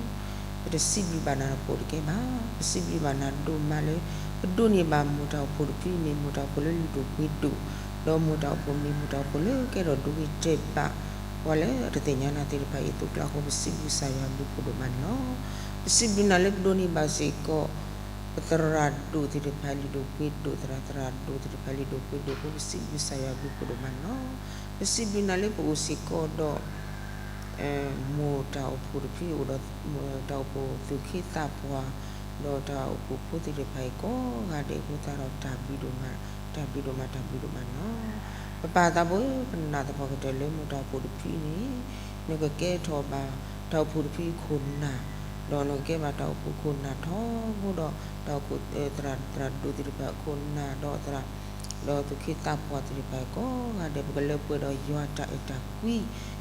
ပတစံးဘျုးဘၣ်နၤတပိာ်တကဲဘၣ်. ပစံးဘျုးဘၣ်နၤဒိၣ်မးလၢ ပဒိးန့ၢ်ဘၣ်မိၢ်တၢ်အိၣ်ဖှိၣ်တဖုအံၤမ့ၢ်မိၢ်တၢ်အိၣ်ဖှိၣ်လၢလုၢ်ဒိၣ်ပှ့ၤဒိၣ်, ဒီးမိၢ်တၢ်အိၣ်ဖှိၣ်မ့ၢ်မိၢ်တၢ်အိၣ်ဖှိၣ်လၢကဲထီၣ်ဒိဂ့ၤတဲာ်ဘၣ် ပှၤလၢအတသ့ၣ်ညါနၤသ့ၣ်တဖၣ်အံၤအသိးအကျါအဃိ ပစံးဘျုးကစၢ်ယွၤအဘျုးအဖှိၣ်ဒိၣ်မးန့ၣ်လီၤ. ပစံးဘျုးနၤလၢပဒိးန့ၢ်ဘၣ်စ့ၢ်ကီး ပသရၣ်ဒိၣ်သ့ၣ်တဖၣ်လုၢ်ဒိၣ်ပှ့ၤဒိၣ်, သရၣ်သရၣ်ဒိၣ်သ့ၣ်တဖၣ်လုၢ်ဒိၣ်ပှ့ၤဒိၣ်အဃိ ပစံးဘျုးကစၢ်ယွၤအဘျုးအဖှိၣ်ဒိၣ်မးန့ၣ်လီၤ. ပစံးဘျုးနၤလၢပအိၣ်စ့ၢ်ကီးဒီး မိၢ်တၢ်အိၣ်ဖှိၣ်တဖုအိၣ်ဒီး တၢ်အိၣ်ဖှိၣ်သူၣ်က့သးပှၢ်, ဒီးတၢ်အိၣ်ဖှိၣ်ဖိသ့ၣ်တဖၣ်အံၤကိးဂၤဒဲးအဃိသတးဒီး တၢ်ဘျုးဒိၣ်မး, တၢ်ဘျုးဒိၣ်မး တၢ်ဘျုးဒိၣ်မးန့ၣ်လီၤ. ပပၢ်သးဘိဧၢ, ပနာ်သပှၢ်ကတၢၢ်လၢမိၢ်တၢ်အိၣ်ဖှိၣ်တဖုအံၤန့ၣ် နကကဲထီၣ်ဘၣ်တၢ်အိၣ်ဖှိၣ်တဖုအခိၣ်နၢ်, ဒီးနကကဲဘၣ်တၢ်အိၣ်ဖှိၣ်ခိၣ်နၢ်ထီဘိဒီး တၢ်အိၣ်ဖှိၣ်သရၣ်သရၣ်ဒိၣ်သ့ၣ်တဖၣ်အခိၣ်နၢ် ဒီးသရၣ် ဒီးသူၣ်က့သးပှၢ်သ့ၣ်တဖၣ်အံၤကိးဂၤဒဲး ပကလၢပှဲၤဒီးယွၤတၢ်အဲၣ်တၢ်ကွံ,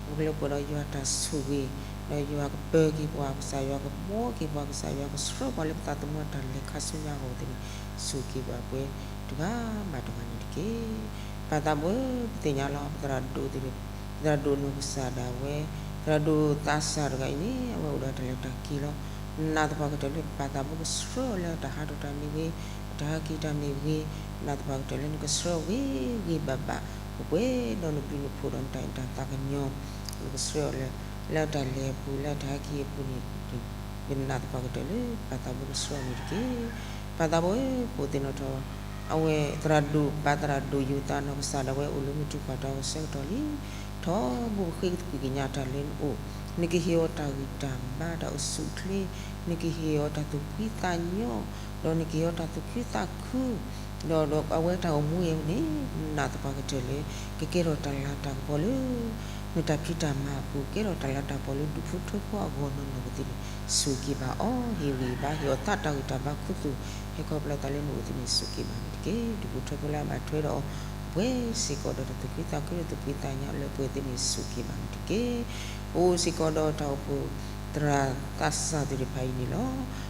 ပကလၢပှဲၤဒီးယွၤတၢ်ဆိၣ်ဂ့ၤ, ဒီးယွၤကပၢၤက့ၤပှၤ ကစၢ်ယွၤကဘှီက့ၤပှၤ ကစၢ်ယွၤကဆှၢပှၤလၢပသးသမူအတၢ်လဲၤခါဆူညါအဂီၢ်သ့ၣ်န့ၣ် ဆိၣ်ဂ့ၤဘၣ်ပှၤတဂၤဘၣ်တဂၤန့ၣ်တက့ၢ်. ပၢ်သးဘိဧၢ, ပသ့ၣ်ညါလီၤ ပသရၣ်ဒိၣ်သ့ၣ်တဖၣ်, သရၣ်ဒိၣ်နီၢ်ကစၢ်ဒၣ်ဝဲ, သရၣ်ဒိၣ်သးစၢ်တဂၤအံၤန့ၣ် အဝဲအိၣ်ဒီးတၢ်လဲၤတၢ်က့ၤလီၤ. နာ်သပှၢ်ကတၢၢ်လၢပပၢ်သးဘိကဆှၢအီၤလၢအတၢ်ဟးထီၣ်တၢ်မ့ၢ်ဂ့ၤ, အတၢ်ဟဲက့ၤတၢ်မ့ၢ်ဂ့ၤ, နာ်သပှၢ်ကတၢၢ်လၢနကဆှၢအီၤဂ့ၤဂ့ၤဘၣ်ဘၣ် ပှဲၤဒီးနဘျုးနဖှိၣ်ဒီးနတၢ်အဲၣ်တၢ်သးကညီၤ, နကဆှၢအီၤလၢ လၢအတၢ်လဲၤအပူၤ လၢအတၢ်ဟဲက့ၤအပူၤန့ၣ် ပနာ်သပှၢ်ကတၢၢ်လၢပၢ်သးဘိကဆှၢအီၤန့ၣ်တက့ၢ်. ပၢ်သးဘိဧၢ, ပအိၣ်သ့ၣ်နီၣ်ထီၣ် အဝဲသရၣ်ဒိၣ် ပၢ်သရၣ်ဒိၣ်ယိၤသးနီၢ်ကစၢ်ဒၣ်ဝဲအိၣ်လၢမုၢ်ထူၣ်ကီၢ်တၢ်အီၣ်ဆၢကတီၢ်လံ. ထီဘိပဃ့ကညးတၢ်လၢနအိၣ်, နကဟ့ၣ်အီၤတၢ်ဂံၢ်တၢ်ဘါတၢ်အိၣ်ဆူၣ်အိၣ်ချ့, နကဟ့ၣ်အီၤတၢ်သူၣ်ဖှံသးညီ, ဒီးနကဟ့ၣ်အီၤတၢ်သူၣ်ခုသးခု ဒီးဒီးအဝဲတၢ်အိၣ်မူအံၤန့ၣ် နာ်သပှၢ်ကတၢၢ်လၢ ကကဲထီၣ်တၢ်လၤတၢ်ကပီၤလၢ နတၢ်ဖံးတၢ်မၤအပူၤ ကဲထီၣ်တၢ်လၤတၢ်ကပီၤလၢဒူၣ်ဖိထၢဖိအဂီၢ်နီၢ်နီၢ်ကသ့န့ၣ် ဆိၣ်ဂ့ၤဘၣ်အီၤ ဟ့ၣ်ဂံၢ်ဘါ ဟ့ၣ်အီၤသးတၢ်ဂံၢ်တၢ်ဘါခူသူၣ် ဟဲခီဖျိသးလၢနအိၣ်သ့န့ၣ် ဆိၣ်ဂ့ၤဘၣ်န့ၣ်တက့ၢ်. ဒူၣ်ဖိထၢဖိလၢအဘၣ်ထွဲဒီးအီၤ ပှဲၤစ့ၢ်ကီးဒီးတၢ်သူၣ်ခုသးခု တၢ်သူၣ်ဖှံသးညီလၢပှဲၤသ့န့ၣ် ဆိၣ်ဂ့ၤဘၣ်န့ၣ်တက့ၢ်. ပအိၣ်စ့ၢ်ကီးဒီးတၢ်အိၣ်ဖှိၣ်သရၣ်သးစၢ်သ့ၣ်တဖၣ်အံၤန့ၣ်လီၤ.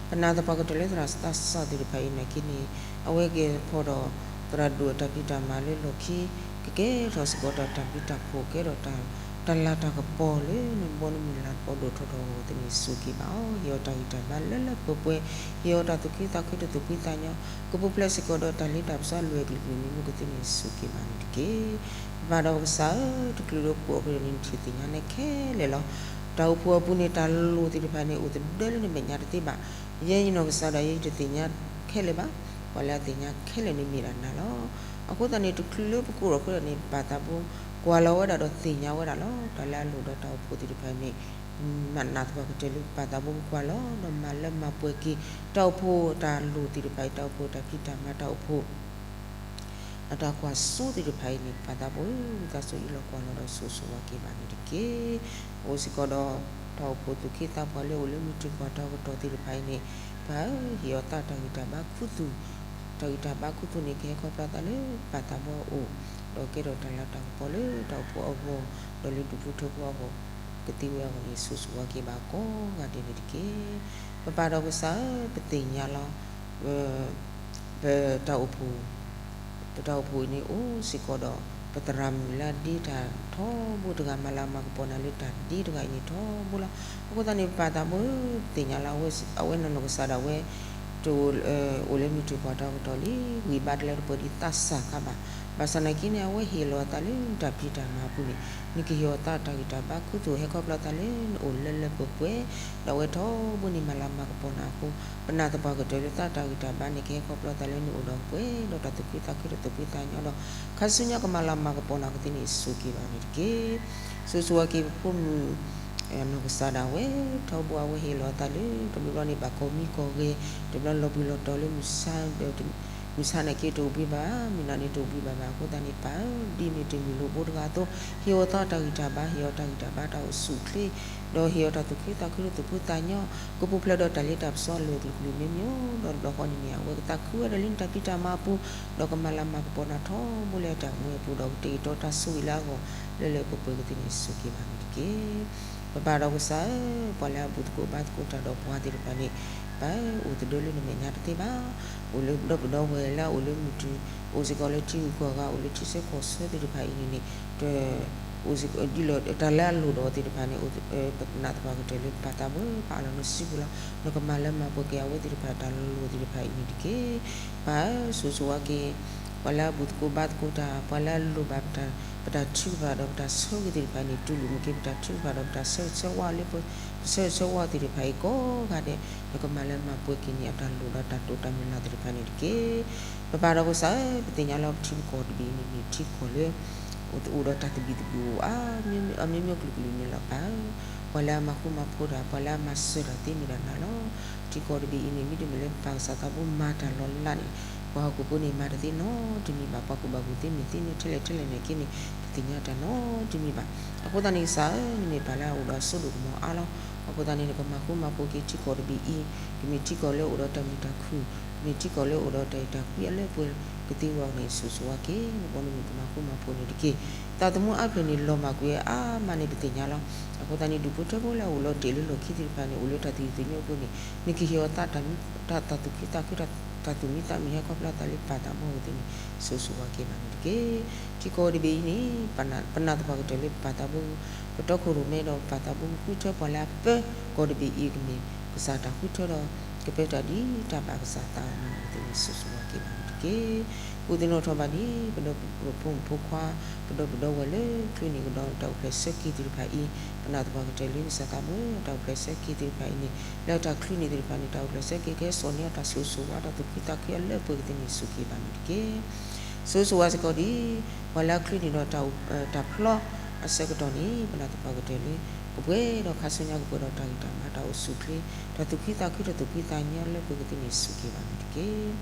ပနာ်သပှၢ်ကတၢၢ်လၢသရၣ်သးစၢ်သ့ၣ်တဖၣ်အံၤနာ်က့န့ၣ် အဝဲကဲဖီဒီး သရၣ်ဒိၣ်အတၢ်ဖံးတၢ်မၤလၢလီၢ်ခံ ကကဲထီၣ်စ့ၢ်ကီးဒီးတၢ်ဘျုးတၢ်ဖှိၣ် ကဲထီၣ်တၢ် တၢ်လၤတၢ်ကပီၤလၢနဘီနမုၢ်လၤကပီၤဒိၣ်ထီၣ်ထီၣ်အဂီၢ်သ့န့ၣ် ဆိၣ်ဂ့ၤဘၣ်အီၤ ဟ့ၣ်အီၤတၢ်ဂံၢ်တၢ်ဘါလၢလၢပှဲၤပှဲၤ ဟ့ၣ်အီၤတၢ်သူၣ်ခုသးခု တၢ်သူၣ်ဖှံသးညီ ကပူၤဖျဲးစ့ၢ်ကီးဒီးတၢ်လ့တၢ်ပစီလွဲၢ်ကလုာ်ကလုာ်မံၤမံၤကသ့န့ၣ် ဆိၣ်ဂ့ၤဘၣ်န့ၣ်တက့ၢ်. ပပၢ်ဒီးပကစၢ်ဧၢ, တချုးလၢပအိၣ်ဖဲန့ၣ် နထံၣ်သ့ၣ်ညါနဲခဲလၢာ်လီၤ. တၢ်အိၣ်ဖှိၣ်အပူၤန့ၣ် တၢ်လိၣ်သ့ၣ်တဖၣ်န့ၣ် အိၣ်သဒၢလၢနမဲာ်ညါတသ့ဘၣ်. ယဲယနီၢ်ကစၢ်ဒၣ်ယဲယတသ့ၣ်ညါခဲလၢာ်ဘၣ်. ပှၤလၢအသ့ၣ်ညါခဲလၢာ်န့ၣ်မ့ၢ်ဒၣ်နၤလီၤ. အဃိသတးန့ၣ် တချုးလၢပကအိၣ်ထီၣ်ဃုာ်ဒီးန့ၣ် ပပၢ်သးဘိ ကွၢ်လီၤဝဲဒၣ်ဒီးသ့ၣ်ညါဝဲဒၣ်လီၤ. တၢ်လၢအလိၣ်ဒီးတၢ်အိၣ်ဖှိၣ်သ့ၣ်တဖၣ်န့ၣ် မၤနာ်သပှၢ်ကတၢၢ်လၢပပၢ်သးဘိကကွၢ်လီၤ ဒီးမၤလၢမၤပှဲၤက့ၤ တၢ်အိၣ်ဖှိၣ်တၢ်လိၣ်သ့ၣ်တဖၣ်အံၤ တၢ်အိၣ်ဖှိၣ်တၢ်ဖံးတၢ်မၤ တၢ်အိၣ်ဖှိၣ် အတၢ်ကွၢ်စိသ့ၣ်တဖၣ်အံၤန့ၣ် ပပၢ်သးဘိဧၢ, ဝံသးစူၤအံးလီၤကွၢ်လီၤဒီးစိၤစိၤဝါက့ၤဘၣ်န့ၣ်တက့ၢ်. အိၣ်စ့ၢ်ကီးဒီး တၢ်အိၣ်ဖှိၣ်သူၣ်က့သးပှၢ်လၢအိၣ်လၢမုၢ်ထံကီၢ်တၢ်ကတီၢ်သ့ၣ်တဖၣ်အံၤန့ၣ် ပၢ်ဧၢ, ဟ့ၣ်အီၤသးတၢ်ဂံၢ်တၢ်ဘါခူသူၣ်, တၢ်ဂံၢ်တၢ်ဘါခူသူၣ်န့ၣ် ကဟဲခီဖျိသးလၢပပၢ်သးဘိအအိၣ်, ဒီးကဲထီၣ်တၢ်လၤတၢ်ကပီၤလၢတၢ်အိၣ်ဖှိၣ်အဂီၢ်, ဒီးလၢဒူၣ်ဖိထၢဖိအဂီၢ် ကသ့ဝဲအဂီၢ်န့ၣ် စိၤစိၤဝါက့ၤဘၣ်ကိးဂၤဒဲးန့ၣ်တက့ၢ်. ပပၢ်ဒီးပကစၢ်ဧၢ, ပသ့ၣ်ညါလီၤ ပတၢ်အိၣ်ဖှိၣ်, ပတၢ်အိၣ်ဖှိၣ်အံၤန့ၣ် အိၣ်စ့ၢ်ကီးဒီး ပသရၣ်မုၣ်လၢအဒ့တၢ်ထီဘိတဂၤ မၤလၤမၤကပီၤနၤလၢတၢ်ဒ့တဂၤအံၤန့ၣ်ထီဘိလီၤ. အဃိသတးန့ၣ် ပပၢ်သးဘိဧၢ, ပသ့ၣ်ညါလီၤ အဝဲနီၢ်နီၢ်ကစၢ်ဒၣ်ဝဲ တအိၣ်, အိၣ်လၢမုၢ်ထံကီၢ်တၢ်ကတီၢ်လံ, ဂံၢ်ဘါတလၢတပှဲၤဒံးသးစၢ်ခါဘၣ်. ဘၣ်ဆၣ်နာ်က့န့ၣ် အဝဲဟ့ၣ်လီၤအသးလၢနတၢ်ဖံးတၢ်မၤအပူၤန့ၣ် နကဟ့ၣ်အီၤသးတၢ်ဂံၢ်တၢ်ဘါခူသူၣ် ဟဲခီဖျိသးလၢနအိၣ်လၢလၢပှဲၤပှဲၤ, ဒီးအဝဲထီဘိန့ၣ် မၤလၤမၤကပီၤနၤအဃိ ပနာ်သပှၢ်ကတၢၢ်လၢသးတၢ်ဂံၢ်တၢ်ဘါန့ၣ် ကဟဲခီဖျိသးလၢနအိၣ်ဒီးပှဲၤဒီးတၢ်သူၣ်ခုသးခု တၢ်သူၣ်ဖှံသးညီဒီး ခါဆူညါကမၤလၤမၤကပီၤနၤကသ့န့ၣ် ဆိၣ်ဂ့ၤဘၣ်န့ၣ်တက့ၢ်. စိၤစိၤဝါက့ၤပဖိမုၣ် နီၢ်ကစၢ်ဒၣ်ဝဲ ထီဘိအဝဲဟ့ၣ်လီၤအသးလၢ တဘျီဘျီန့ၣ် ဘၣ်ကီၢ်မံကီၢ်ဂဲၤ, တဘျီလီၤဘှံးလီၤတီၤလၢမုၢ်ဆါ, ဒီး မုၢ်ဆါန့ၣ်က့တအိၣ်ဘှံးဘၣ်ဘၣ်, မုၢ်နၤန့ၣ်တအိၣ်ဘှံးဘၣ်ဘၣ်. အဃိသတးန့ၣ် ပၢ်ဧၢ, ဒ်မ့ၢ်တမုၢ်လိာ်ဘိတဂၤအသိး, ဟ့ၣ်အီၤသးတၢ်ဂံၢ်တၢ်ဘါ, ဟ့ၣ်အီၤတၢ်ဂံၢ်တၢ်ဘါတၢ်အိၣ်ဆူၣ်အိၣ်ချ့, ဒီးဟ့ၣ်အီၤတၢ်သူၣ်ခုသးခုဒီးသူၣ်ဖှံသးညီ, ကပူၤဖျဲးဒီးတၢ်လ့တၢ်ပစီအလီၢ်အကျၢၤကလုာ်မ့ၢ်မ့ၢ်အိၣ်, ဒီးတဘျီဃီန့ၣ်န့ၣ် အဝဲကသးခုဝဲဒၣ်လၢနတၢ်ဖံးတၢ်မၤအပူၤ, ဒီးကမၤလၤမၤကပီၤနၤထီဘိလၢအတၢ်အိၣ်မူအပူၤ, ဒီးကတ့ၢ်ကတီၤတၢ်ဆိၣ်ဂ့ၤလၢအဂီၢ် လၢလၢပှဲၤပှဲၤကသ့န့ၣ် စူၢ်က့ၤဘၣ်န့ၣ်တက့ၢ်. ပပၢ်ဒီးကစၢ်ဧၢ, ပှၤလၢအဘူးသကိးဘါသကိးတၢ်ဒီးပှၤသ့ၣ်တဖၣ်န့ၣ်, ပၢ်ဧၢ, အိၣ်သဒၢလၢနမဲာ်ညါတသ့ဘၣ်. အိၣ်လၢဒီပုၢ်ဒီဝဲၢ်လၢအအိၣ်လၢမုၢ်တြီၤ, အိၣ်စ့ၢ်ကီးလၢထံဂုၤကီၢ်ဂၤ, အိၣ်လၢထံဆၢကီၢ်ဆၢသ့ၣ်တဖၣ်အံၤန့ၣ်န့ၣ်, ဒ်လီၤတၢ်လၢအလိၣ်ဒီးသ့ၣ်တဖၣ်န့ၣ်, ပနာ်သပှၢ်ကတၢၢ်လၢပပာ်သးဘၣ်ပာ်လီၤနစုပူၤလီၤ. နကမၤလၢမၤပှဲၤက့ၤအဝဲသ့ၣ်တဖၣ်တၢ်လိၣ်သ့ၣ်တဖၣ်အံၤန့ၣ်တက့ၢ်. ပၢ်ဧၢ, ဆိၣ်ဂ့ၤဆိၣ်ဝါက့ၤ ပှၤလၢအဘူးသကိးဘါသကိးတၢ်, ပှၤလၢအလိၣ်ဘၣ် ပတၢ်ထုကဖၣ်ဒီးပတၢ်ဆၢဂ့ၤသ့ၣ်တဖၣ်န့ၣ်, တူၢ်လိာ်မ့ၢ်က့ၤပတၢ်ထုကဖၣ်ဒီးပတၢ်ဆၢဂ့ၤဆၢဝါလၢပ, ပဆၢဂ့ၤဆၢဝါသ့ၣ်တဖၣ်အံၤကိးဂၤဒဲး, နကမၤလၢမၤပှဲၤက့ၤန့ၣ် အတၢ်လိၣ်ဒီးတၢ်တိာ်တၢ်မုၢ်လၢ်သ့ၣ်တဖၣ်န့ၣ်တက့ၢ်. ပပၢ်ဒီးကစၢ်ဧၢ, ပသ့ၣ်ညါလီၤပထံပကီၢ်တဘ့ၣ်အံၤန့ၣ် မ့ၢ်ထံကီၢ်လၢ အိၣ်ဒီးတၢ်သဘံၣ်သဘုၣ်အိၣ်အါ, အမျိုးမျိုးကလုာ်ကလုာ်န့ၣ်လီၤ. ပၢ်ဧၢ, ပှၤလၢအမၤဃူမၤဖိးတၢ်, ပှၤလၢအမၤစၢၤတၢ်သ့မ့ၢ်ဒၣ်နၤလီၤ. ထံကီၢ်တဘ့ၣ်အံၤန့ၣ် မ့တမ့ၢ်လၢပပၢ်ကစၢ်သးဘိမၤတၢ်လီၤလးန့ၣ်, ပှၤဟီၣ်ခိၣ်ဖိန့ၣ် မၤတသ့နီတမံၤဘၣ်. ပှၤကူၣ်ဘၣ်ကူၣ်သ့မ့ၢ်သ့န့ၣ် ထဲလဲၣ်ထဲလဲၣ်နာ်က့န့ၣ် တသ့ၣ်ညါတၢ်နီတမံၤဘၣ်. အဃိသတးန့ၣ် ကစၢ်ဧၢ, နမ့ၢ်ပၢ်လၢအအိၣ်ဒီးအစိဒိၣ်ကမီၤအါလီၤ. အဃိသတးန့ၣ် နကမၤဃူမၤဖိးက့ၤထံကီၢ်တဘ့ၣ်အံၤ, ကမ့ၢ်ထံကီၢ်လၢအအိၣ်ဒီးတၢ်မုာ်တၢ်ခုၣ်, ကမ့ၢ်ထံကီၢ်လၢအအိၣ်ဒီးတၢ်အဲၣ်တၢ်ကွံအလၢပှဲၤကသ့အဂီၢ်န့ၣ် ဆိၣ်ဂ့ၤဆိၣ်ဝါက့ၤ နဘီနမုၢ်ကမၤဃူမၤဖိးန့ၣ်တက့ၢ်. သးသမူအါဖျၢၣ်န့ၣ် လီၤမၢ်ကွံာ်ဝဲအါမးန့ၣ် ပသ့ၣ်ညါလီၤ. အဃိသတးန့ၣ် ဒူၣ်ဖိထၢဖိလၢအအိၣ်လီၤတ့ၢ်လၢလီၢ်ခံသ့ၣ်တဖၣ်န့ၣ် အိၣ်လၢတၢ်သူၣ်ခုသးခု, နကဟ့ၣ်အီၤသးတၢ်သူၣ်ခုသးခု, တၢ်သူၣ်မံသးမုာ်ဟဲခီဖျိသးလၢပၢ်သးဘီအဂီၢ်သ့ၣ်န့ၣ် ဆိၣ်ဂ့ၤဆိၣ်ဝါက့ၤဘၣ်န့ၣ်တက့ၢ်. ထံကီၢ်တဘ့ၣ်အံၤန့ၣ် ပနာ်သပှၢ်ကတၢၢ်လၢပပၢ်သးဘိ, ပတီခိၣ်ရိၣ်မဲဒီးပပၢ်သးဘိ ဃုထၢပှၤလၢအပၢကီၢ်တဘ့ၣ်အံၤ ကမ့ၢ်ကစၢ်တၢ်ဃုထၢဒီး ကပၢတၢ်ဒ်တၢ်ဘၣ်ကစၢ်သးအဂီၢ်န့ၣ်သ့ၣ်န့ၣ် ဆိၣ်ဂ့ၤဆိၣ်ဝါက့ၤဘၣ်န့ၣ်တက့ၢ်. ပူၤသ့ၣ်နီၣ်ထီၣ်ဘၣ်ဒ် ပဒီပုၢ်ဝဲၢ်ဖိမုၣ်ဖိခွါ, ပဒီပုၢ်ဝဲၢ်လၢချုးန့ၣ်ကဒီး တၢ်အိၣ်ဖျဲၣ်ဆၢက့ၤသ့ၣ်တဖၣ်အံၤ, ပနာ်သပှၢ်ကတၢၢ်လၢကစၢ်သးဘိ တၢ်အိၣ်ဖျဲၣ်ဆၢက့ၤသ့ၣ်တဖၣ်အံၤန့ၣ် လၢတၢ်ချုးန့ၣ်သ့ၣ်တဖၣ်န့ၣ် တၢ်အိၣ်ဖျဲၣ်ဆၢက့ၤကဟဲစိာ်န့ၢ်အီၤတၢ်ဆိၣ်ဂ့ၤဆိၣ်ဝါ တၢ်သူၣ်ခုသးခုအလၢပှဲၤကသ့ၣ်န့ၣ် စူၢ်က့ၤဘၣ်န့ၣ်တက့ၢ်. ဆိၣ်ဂ့ၤဆိၣ်ဝါစ့ၢ်ကီးဒ် ပှၤလၢအချုးန့ၣ်ဒီးတၢ်အိၣ်, တၢ်ဖျီအဆၢကတီၢ်န့ၣ် ပနာ်သပှၢ်ကတၢၢ်လၢ ကပှဲၤဒီးခါဆူညါ ကပှဲၤဒီးတၢ်ဂံၢ်တၢ်ဘါ တၢ်အိၣ်ဆူၣ်အိၣ်ချ့ တၢ်သူၣ်ခုသးခု တၢ်သူၣ်ဖှံသးညီလၢပှဲၤကသ့ၣ်န့ၣ် စူၢ်က့ၤဘၣ်န့ၣ်တက့ၢ်.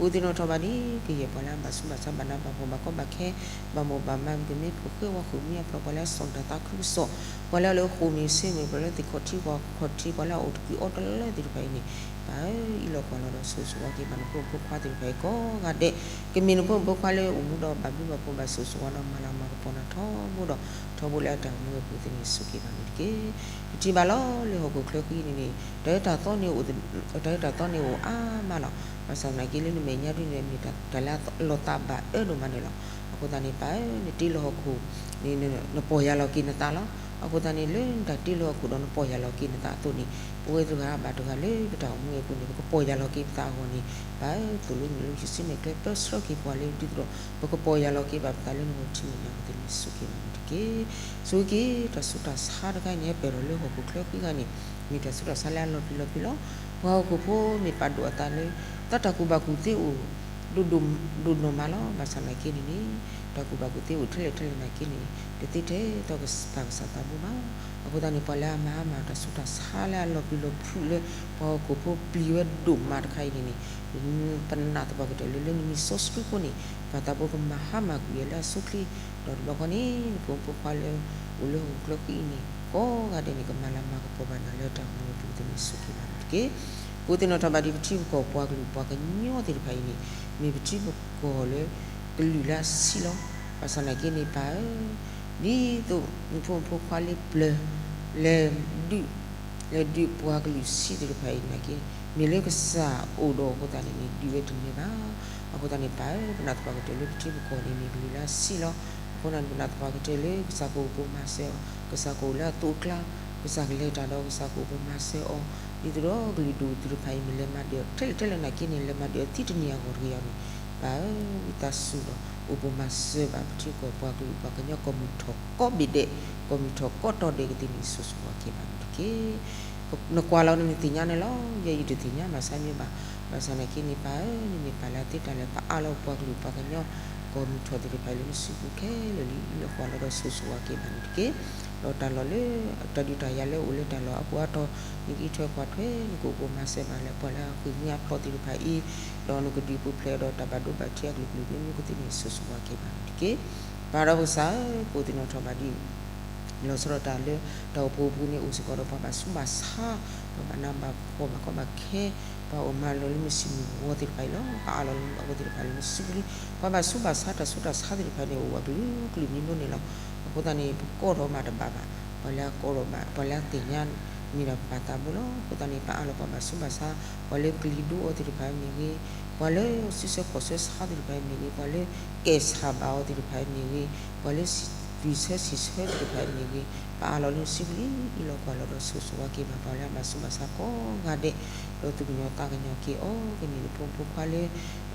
ပူၤသ့ၣ်နီၣ်ထီၣ်ဘၣ်ဒ် ကယဲၢ်ပှၤလၢအဘၣ်ဆူးဘၣ်ဆါ ဘၣ်နးဘၣ်ဖှီၣ် ဘၣ်ကီဘၣ်ခဲ ဘၣ်မိၢ်ဘၣ်မါ မ့ၢ်ကမ့ၢ်ဖိၣ်ဃဲဝါဃုာ် မ့ၢ်အဖျီ ပှၤလၢအစိာ်တၢ်သးခုကစီၣ် ပှၤလၢအအိၣ်လၢဃိာ်မ့ၢ်ဆ့မ့ၢ် ပှၤလၢသ့ၣ်ခီၣ်ထံးပှၤခီၣ်ထံး ပှၤလၢအအိၣ်တကွံာ်အီတလၢသ့ၣ်တဖၣ်အံၤန့ၣ် ပၢ်ဧၢ အံးလီၤကွၢ်လီၤဒီးဆိၣ်ဂ့ၤဆိၣ်ဝါက့ၤဘၣ်နဖိမုၣ်ဖိခွါသ့ၣ်တဖၣ်အံၤကိးဂၤဒဲး ကမ့ၢ်နဖိမုၣ်ဖိခွါလၢအိၣ်မူဒီးဘၣ်ဘျုးဘၣ်ဖှိၣ်ဘၣ်ဆိၣ်ဂ့ၤဆိၣ်ဝါဒီး မၤလၤမၤကပီၤနၤထီဘိဒီး ထီဘိလၢအတၢ်အိၣ်မူအပူၤသ့ၣ်န့ၣ် စူၢ်က့ၤဘၣ်န့ၣ်တက့ၢ်. ပထံၣ်ဘၣ်လီၤလၢဟီၣ်ခိၣ်ချၢဃံန့ၣ်န့ၣ် တၢ်အၢတၢ်သီန့ၣ်အိၣ်, တၢ်အၢတၢ်သီန့ၣ်အိၣ်အါမးလီၤ. ဘၣ်ဆၣ်သနာ်က့လၢနမဲာ်ညါဒ်န့ၣ် မ့ၢ်တၢ်လၢအလီၤသးဘၣ်အၢဒိၣ်မးန့ၣ်လီၤ. အဃိသတးန့ၣ် ပၢ်ဧၢ နတ့လၢဟီၣ်ခိၣ်န့ၣ် နပီၢ်ယၢ်လီၤက့ၤနသးလီၤ. အဃိသတးန့ၣ် လၢနတၢ်တ့လၢဟီၣ်ခိၣ်ဒီးနပီၢ်ယၢ်လီၤက့ၤနသးအသိးန့ၣ် ပဝဲတဂၤဘၣ်တဂၤလၢပတၢ်အိၣ်မူအပူၤန့ၣ် ပကပီၢ်ယၢ်လီၤက့ၤပသးအဂီၢ်န့ၣ် ပၢ်ဧၢ သိၣ်လိမုၢ်လိဟံးစုနဲၣ်ကျဲ ပၢဆှၢက့ၤပှၤလၢဒ်သိးဒီး ပကပီၢ်ယၢ်လီၤက့ၤဘၣ်ပသးလၢနဂီၢ်ထံးမဲာ်ညါအဂီၢ်သ့ၣ်န့ၣ် စူၢ်က့ၤဘၣ်န့ၣ်တက့ၢ်. ဆိၣ်ဂ့ၤက့ၤ တၢ်ဆူးတၢ်ဆါတခါအံၤန့ၣ် ဟဲပၢၢ်ထီၣ်လၢဟီၣ်ခိၣ်ချၢဃံဂၤန့ၣ် မ့ၢ်တၢ်ဆူးတၢ်ဆါလၢအလီၤပျံၤလီၤဖုးလီၤ. ပှၤဟီၣ်ခိၣ်ဖိမ့ၢ်ပာ်ဒိၣ်အသးလၢ သးတၢ်ကူၣ်ဘၣ်ကူၣ်သ့အိၣ် ဒိၣ်ဒိၣ်ဒိၣ်နီၢ်မးလီၤ. ဘၣ်ဆၣ်သနာ်က့န့ၣ်န့ၣ် တၢ်ကူၣ်ဘၣ်ကူၣ်သ့အိၣ်ထဲလဲၣ်ထဲလဲၣ်နာ်က့န့ၣ် တသ့ထဲသိးကစၢ်ပၢ်ကစၢ်သးဘိဘၣ်. အဃိသတးန့ၣ် ပှၤလၢအမၤဟါမၢ်တၢ်ဆူးတၢ်ဆါလၢအလီၤပျံၤလီၤဖုးလၢ ပှၤဟီၣ်ခိၣ်ဖိပျံၤဝဲဒိၣ်မးတခါအံၤန့ၣ်န့ၣ် ပနာ်သပှၢ်ကတၢၢ်လၢ လၢနမံၤစီဆှံအဃိန့ၣ် ပၢ်သးဘိကမၤဟါမၢ်ကွံာ်အီၤလၢအဆိအချ့ ဒီးတဘျီဃီန့ၣ် နဖိမုၣ်ဖိခွါလၢ အိၣ်လၢဟီၣ်ခိၣ်ချၢဃံအံၤန့ၣ် ကိးဂၤဒဲးန့ၣ် ကမၤလၤမၤကပီၤဘၣ်နၤလၢတၢ်အိၣ်မူအပူၤသ့ၣ်န့ၣ် စူၢ်က့ၤဘၣ်န့ၣ်တက့ၢ်. ပူၤသ့ၣ်နီၣ်ထီၣ်ဘၣ်ဒ်ပထံပကီၢ်ပှၤကလုာ်ပှၤကညီသ့ၣ်တဖၣ်အံၤန့ၣ် မ့ၢ်ပထံပကီၢ်လၢ ကလုာ်လၢအဆံးလီၤ. ဘၣ်ဆၣ်သနာ်က့န့ၣ် ပၢ်ဧၢ ဒ်သိးနဖိမုၣ်ဖိခွါလၢပျၢၤ လဲၤဒုး လဲၤဒုးပှၤကလုာ်ဆံးသ့ၣ်တဖၣ်အံၤနာ်က့ မ့ၢ်လၢကစၢ်အိၣ်ဒီးအဃိသတးန့ၣ်န့ၣ် ဒုးဝဲတန့ၢ်ဘၣ်. အဃိသတးန့ၣ် ပၢ်ဧၢ ပနာ်သပှၢ်ကတၢၢ်လၢပထံပကီၢ်န့ၣ် မ့ၢ်ကလုာ်လၢအဆံးလီၤ. အဃိန့ၣ် ပနာ်သပှၢ်ကတၢၢ်လၢကစၢ်ကအိၣ်ပိာ်မၤစၢၤအီၤ, ကစၢ်ကအိၣ်လၢအသိးအကျါ, ကစၢ်ကလဲၤတၢ်ဒီးကစၢ်ကအိၣ်ပိာ်မၤစၢၤအီၤ, ဒ်သိးဒီးကလုာ်ဒူၣ်သ့ၣ်တဖၣ်အံၤ မ့ၢ်လဲၤမၤဒၢးအီၤထဲလဲၣ်ထဲလဲၣ်နာ်က့န့ၣ် လဲၤမၤဒၢးအီၤသံတန့ၢ်အဂီၢ်တဂ့ၤအီၤန့ၣ် ပၢ်ဧၢ ဝံသးစူၤဒီး အိၣ်ပိာ်မၤစၢၤဘၣ်ပထံပကီၢ်ပှၤကလုာ်ပှၤကညီ ကီၢ်မုၢ်ထီၣ်ကိးဘ့ၣ်ဒဲး, ကီၢ်မုၢ်ထီၣ်ကိးတီၤဒဲးကသ့ၣ်န့ၣ် စူၢ်စူၢ်ဝါက့ၤဘၣ်န့ၣ်တက့ၢ်. နကွၢ်လီၤန့ၣ် နသ့ၣ်ညါန့ၣ်လီၤ. ယဲယတသ့ၣ်ညါဘၣ်ဆၣ်မ့ၢ်ဘၣ်. ဘၣ်ဆၣ်သနာ်က့န့ၣ် ပၢ်ဧၢ နမ့ၢ်ပၢ်လၢအသ့တၢ်လၢပအးလီၤပှၤကလုာ်ပှၤကညီ ကီၢ်မုၢ်ထီၣ်သ့ၣ်တဖၣ်အံၤလၢနစုပူၤခဲလၢာ်လံ အံးလီၤကွၢ်လီၤဒီးစူၢ်စူၢ်ဝါက့ၤဘၣ်န့ၣ်တက့ၢ်. ဒီးတၢ်လီၢ်လၢ တၢ်ဒုးတၢ်ယၤလၢအိၣ်လၢတၢ်လီၢ်အပူၤအတီၢ်, နကအံးထွဲကွၢ်ထွဲ နကအိၣ်ဖှိၣ်မၤစၢၤဘၣ်လၢပှၤလၢအဃ့ၢ်မှံဟးဖျိးသ့ၣ်တဖၣ်အံၤ, ဒီးနကဒုးပူၤဖျဲးဒီးတၢ်ဘၣ်ဒိဘၣ်ထံးအကလုာ်ကလုာ်မ့ၢ်မ့ၢ်ကသ့န့ၣ် ဆိၣ်ဂ့ၤဆိၣ်ဝါက့ၤဘၣ်န့ၣ်တက့ၢ်. ပၢ်ဒီးပကစၢ်ဧၢ, ပအိၣ်သ့ၣ်နီၣ်ထီၣ်ဘၣ်ဒ် လီၤဆီဒၣ်တၢ်လၢ တၢ်အိၣ်ဖှိၣ်အပူၤန့ၣ် အိၣ်စ့ၢ်ကီးဒီးပှၤဘၣ်ဆူးဘၣ်ဆါ, ပှၤဘၣ်နးဘၣ်ဖှီၣ်ဘၣ်ကီဘၣ်ခဲ, ပှၤအိၣ်မၤလီၤလၢနစုမုၢ်ဂီၤသ့ၣ်တဖၣ်အံၤလီၤ. ပအၢၣ်လီၤလၢအဝဲသ့ၣ်တဖၣ်လၢနစုပူၤလံ, ပှၤဘၣ်ဆူးဘၣ်ဆါတၢ်ဆူးတၢ်ဆါသ့ၣ်တဖၣ်န့ၣ် အိၣ်ဝဲကလုာ်ကလုာ်မံၤဒိၣ်န့ၣ်လီၤ. အဃိသတးန့ၣ် ပကီထီၣ်မးတဘၣ်ဘၣ်, ပှၤလၢအကီထီၣ်ဘၣ် ပှၤလၢအသ့ၣ်ညါ မ့ၢ်ဒၣ်ပပၢ်သးဘိလီၤ. အဃိသတးန့ၣ် ပအၢၣ်လီၤပှၤဘၣ်ဆူးဘၣ်ဆါ, ပှၤလၢပျံၤဒိအီၤသ့ၣ်တဖၣ်မ့ၢ်ဂ့ၤ, ပှၤလၢစုဆၢခီၣ်ဆၢဆါသ့ၣ်တဖၣ်မ့ၢ်ဂ့ၤ, ပှၤလၢကဲၣ်ဆၣ်ဘၣ်အီၤသ့ၣ်တဖၣ်မ့ၢ်ဂ့ၤ, ပှၤလၢ ပျံၤဆၢစံးဆၢသ့ၣ်တဖၣ်မ့ၢ်ဂ့ၤ, ပအၢၣ်လီၤလၢနစုပူၤလံ, အံးလီၤကွၢ်လီၤဒီးဆိၣ်ဂ့ၤဆိၣ်ဝါက့ၤဘၣ်ပှၤလၢအဘၣ်ဆူးဘၣ်ဆါကိးဂၤဒဲး, ဒီးသူၣ်ကညီၤသးကညီၤက့ၤအီၤ, ကန့ၢ်နဖိမုၣ်ဖိခွါလၢ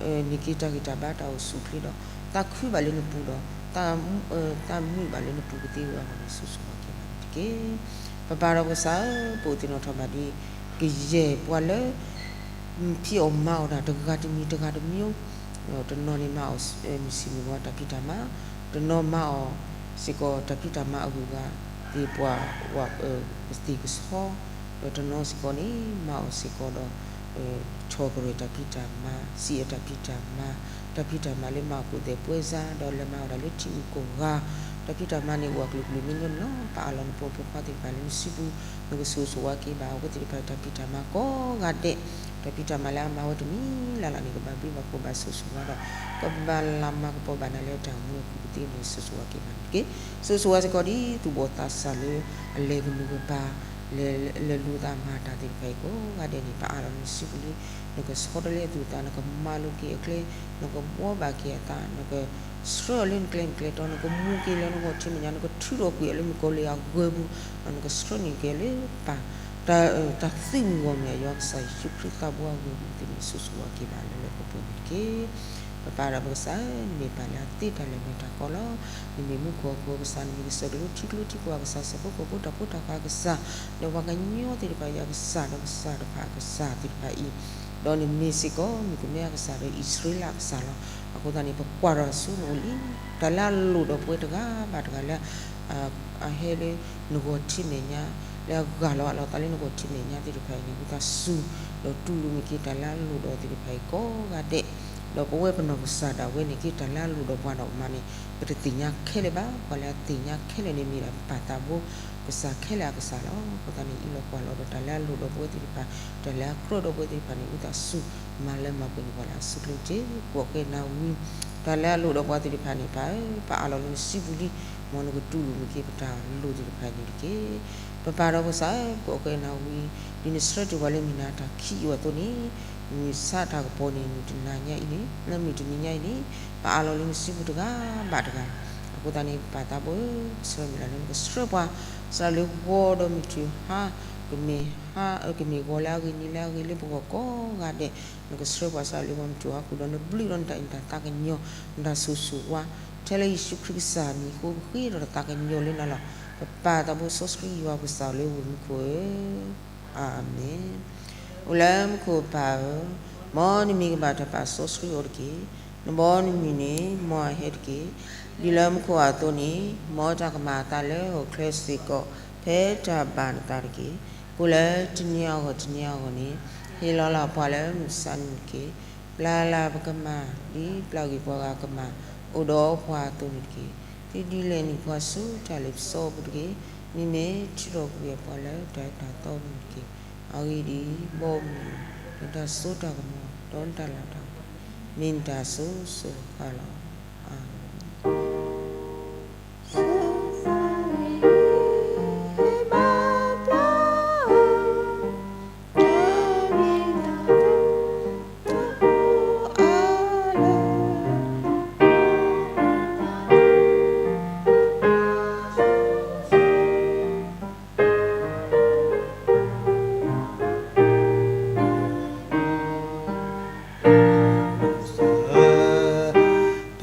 န့ၢ်က့ၤတၢ်ဂံၢ်တၢ်ဘါတၢ်အိၣ်ဆူၣ်အိၣ်ချ့ဒီး သးခုဘၣ်လၢနပူၤဒီး သးမုာ်ဘၣ်လၢနပူၤကသ့အဂီၢ်န့ၣ် ဆိၣ်ဂ့ၤဆိၣ်ဝါက့ၤဘၣ်န့ၣ်တက့ၢ်. ပပၢ်ဒီးပကစၢ်ဧၢ, ပအိၣ်သ့ၣ်နီၣ်ထီၣ်ဘၣ်ဒ် ကယဲၢ်ပှၤလၢ ဖံးအီၣ်မၤအီၣ်တၢ်တဂၤတမံၤတဂၤတမံၤ, တနီၤန့ၣ်မၤအီၣ် မုၢ်ဆ့ၣ်မုၢ်ဂီၤတၢ်ဖံးတၢ်မၤ, တနီၤမၤအီၣ်စ့ၢ်ကီးတၢ်ဖံးတၢ်မၤအဂုၤအဂၤ သ့ၣ်ပှၢ်ဝး ကသ့ၣ်ကဆီ, ဒီးတနီၤစ့ၢ်ကီးန့ၣ် မၤအီၣ်စ့ၢ်ကီးဒီး ထီၣ်ကရၢၢ်တၢ်ဖံးတၢ်မၤ, စံးအတၢ်ဖံးတၢ်မၤ, တၢ်ဖံးတၢ်မၤလၢမၤအီၣ်ကိၣ်သဲးပှဲၤစါ, ဒီးလဲၤမၤအီၣ်တၢ်လၢထံဂုၤကီၢ်ဂၤ, တၢ်ဖံးတၢ်မၤန့ၣ်အိၣ်အကလုာ်ကလုာ်မံၤဒိၣ်န့ၣ်လီၤ. ပအၢၣ်လီၤနဖိမုၣ်ဖိခွါသ့ၣ်တဖၣ်လၢနစုပူၤ, နကဆိၣ်ဂ့ၤဆိၣ်ဝါက့ၤဘၣ်အဝဲသ့ၣ်တဖၣ်တၢ်ဖံးတၢ်မၤကိးဂၤဒဲး, တၢ်ဖံးတၢ်မၤလၢအမၤဝဲတမံၤလၢ်လၢ်န့ၣ် ကဘၣ်ဘျုးဘၣ်ဖှိၣ်ဘၣ်ဆိၣ်ဂ့ၤဆိၣ်ဝါဒီး ကဘၣ်လၤမၤကပီၤဘၣ်နၤလၢတၢ်မူအပူၤကသ့န့ၣ် ဆိၣ်ဂ့ၤဆိၣ်ဝါက့ၤဘၣ်န့ၣ်တက့ၢ်. ဆိၣ်ဂ့ၤဆိၣ်ဝါစ့ၢ်ကီးဒ်သူၣ်ဘီၣ်သးစၢ်လၢ အလဲၤကနူၤကပၤ လဲၤလိာ်သးမၤတၢ်သ့ၣ်တဖၣ်အံၤကိးဂၤဒဲးန့ၣ် ပအၢၣ်လီၤနစုပူၤလံ, နကဆီတလဲအသူၣ်အသး, နကမၤလိက့ၤအကျဲ, နကဘှီဘၣ်က့ၤအသး, နကဆှၢအီၤလၢနကျဲနကျဲတီ, နကမူက့ၤလၢနဂီၢ်ထံမဲာ်ညါ, နကထုးထီၣ်ကွံာ်အီၤလၢမုၣ်ကီၤလံၢ်အဂၢၢ်ပူၤ, ဒီးနကဆှၢန့ၢ်က့ၤလၢပၢ် တၢ် တၢ်သုးမုၢ်ဂီၢ်မ့ၢ်အယွၤကစၢ်ယ့ၣ်ၡူးခရံာ်သးဘိအဂ့ၢ်အပူၤသ့ၣ်န့ၣ် ဆိၣ်ဂ့ၤဆိၣ်ဝါက့ၤဘၣ်လၢလၢပှဲၤပှဲၤန့ၣ်တက့ၢ်. ပပၢ်ဒီးပကစၢ်ဧၢ, နမ့ၢ်ပၢ်လၢအသ့တၢ်လၢာ်မ့ၢ်တၢ်ကီလီၤ. နမ့ၢ်မူခိၣ်ဟီၣ်ခိၣ်အကစၢ်, နမ့ၢ်ကစၢၢ်ကလိထံကျိထံကွၢ်အကစၢ်, ဆၣ်ဖိကီၢ်ဖိတၢ်ဖိတၢ်ဃၢ်အကစၢ်, ဒီးပှၤကညီသ့ၣ်တဖၣ်အံၤအကစၢ်, ဒီးကစၢ်တဖၣ်အကစၢ်သ့ၣ်တဖၣ်အံၤ, ဒီးနမ့ၢ်စ့ၢ်ကီးမုၣ်ကမဲအကစၢ်ဒီးအံၣ်စရ့လးအကစၢ်လီၤ. အဃိသတးန့ၣ် ပကွၢ်ထီၣ်ဆူနအိၣ်လံ, တၢ်လၢအလိၣ်ဒီးပဝဲတဂၤဘၣ်တဂၤလၢ အဟဲလၢနဂီၢ်ထံမဲာ်ညါ, လၢအဂၢ်လီၤအလီၤသးလၢနဂီၢ်ထံမဲာ်ညါသ့ၣ်တဖၣ်အံၤန့ၣ် ဝံသးစူၤ ဒီးတူၢ်လိာ်မ့ၢ်က့ၤတၢ်လၢအလိၣ်ဒီးသ့ၣ်တဖၣ်အံၤကိးဂၤဒဲး, ဒီးပဝဲပနီၢ်ကစၢ်ဒၣ်ဝဲန့ၣ်က့ၤတၢ်လၢအလိၣ်ဒီးပှၤဒီးမးန့ၣ် ပတသ့ၣ်ညါခဲလၢာ်ဘၣ်. ပှၤလၢအသ့ၣ်ညါခဲလၢာ်န့ၣ်မ့ၢ်ဒၣ်ပပၢ်သးဘိ ကစၢ်ခဲလၢာ်အကစၢ်လီၤ. အဃိသတးန့ၣ် အံးလီၤကွၢ်လီၤဒီးတၢ်လၢအလိၣ်ဒီးပဝဲသ့ၣ်တဖၣ်, တၢ်လၢအကြၢးဒီးပဝဲသ့ၣ်တဖၣ်န့ၣ် ဝံသးစူၤ မၤလၢမၤပှဲၤန့ၢ်ပှၤလၢအစုကျိၤတက့ၢ်. ပှၤကဲနၤဝံ တၢ်လၢအလိၣ်ဒီးပှၤသ့ၣ်တဖၣ်န့ၣ် ပၢ်ဧၢ, ပအၢၣ်လီၤလၢနစုပူၤလံ, မ်နကတူၢ်လိာ်မ့ၢ်က့ၤပတၢ်လိၣ်သ့ၣ်တဖၣ်န့ၣ်တက့ၢ်. ပပၢ်ဒီးပကစၢ်ဧၢ, ပှၤကဲနၤဝံ, ဒ်နဆှၢတ့ၢ်ပှၤလၢမုၢ်နၤတၢ်ခံးအံၤအသိးန့ၣ်, မုၢ်ဆါတၢ်ကပီၤန့ၣ် မုၢ်တနၤညါအံၤန့ၣ်, လၢမုၢ်တနံၤညါအံၤန့ၣ်, ပအၢၣ်လီၤလၢနစုပူၤတဂၤဘၣ်တဂၤ, အဃိသတးန့ၣ် ပပၢ်သးဘိဧၢ, ဆၢမုၢ်လၢ်လၢနကဆှၢပှၤ, စးလၢဂီၤဒီးမုၢ်ထူၣ်ဟါ, ကမ့ၢ်ဟါ, ကမ့ၢ်ဂီၤလၢအဂ့ၤ နံၤလၢအဂ့ၤလၢပဂီၢ်ကိးဂၤဒဲး, နကဆှၢပှၤစးလၢဂီၤမုၢ်ထူၣ်ဟါဃုာ်ဒီး နဘျုးဒီးနတၢ်အ့ၣ်နတၢ်သးကညီၤ, နတၢ်ဆိၣ်ဂ့ၤဆိၣ်ဝါ, ထဲလၢယ့ၣ်ၡူးခရံာ်ကစၢ်မံၤအဃိ ပဃ့ဒီးတၢ်သးကညီၤလၢနၤလီၤ. ပပၢ်သးဘိစီဆှံယွၤပကစၢ်လၢဝ့ၢ်မူခိၣ်ဧၢ, အၤမ့ၣ်. အိၣ်လၢမူခိၣ်ပၢ်ဧၢ, မ်နမံၤကဘၣ်တၢ်ပာ်စီဆှံအိၣ်တက့ၢ်. နဘီနမုၢ်န့ၣ် မ်အဟဲတက့ၢ်. ဒ်လၢမူခိၣ်အသိးန့ၣ်, မ်တၢ်ကမၣ်အသးလၢဟီၣ်ခိၣ်ချၢစ့ၢ်ကီး ဖဲတၢ်ဘၣ်နသးတက့ၢ်. ပှၤလၢတနံၤအဂီၢ်တနံၤအဂီၢ်န့ၣ်, ဟ့ၣ်လီၤလၢပှၤလၢမုၢ်ဆါနံၤတက့ၢ်. ပျၢ်လၢပကမၣ် ဒ်ပျၢ်ဂ့ၢ်ပှၤဂၤကမၣ် အိၣ်ဒီးပှၤအသိးန့ၣ်တက့ၢ်. သုဒုးလဲၤနုာ်ပှၤဆူတၢ်လ့ပစီအပူၤတက့ၢ်. မ့မ့ၢ်ထုးထီၣ်ကွံာ်ပှၤလၢတၢ်အၢတၢ်သီအပူၤတက့ၢ်. အဂ့ၢ်ဒ်အံၤ, ဘီမုၢ်, ဒီးတၢ်စိတၢ်ကမီၤ, ဒီးတၢ်လၤတၢ်ကပီၤ, မ့ၢ်နတၢ်စိၤစိၤဃၣ်ဃၣ်လီၤ. အၤမ့ၣ်.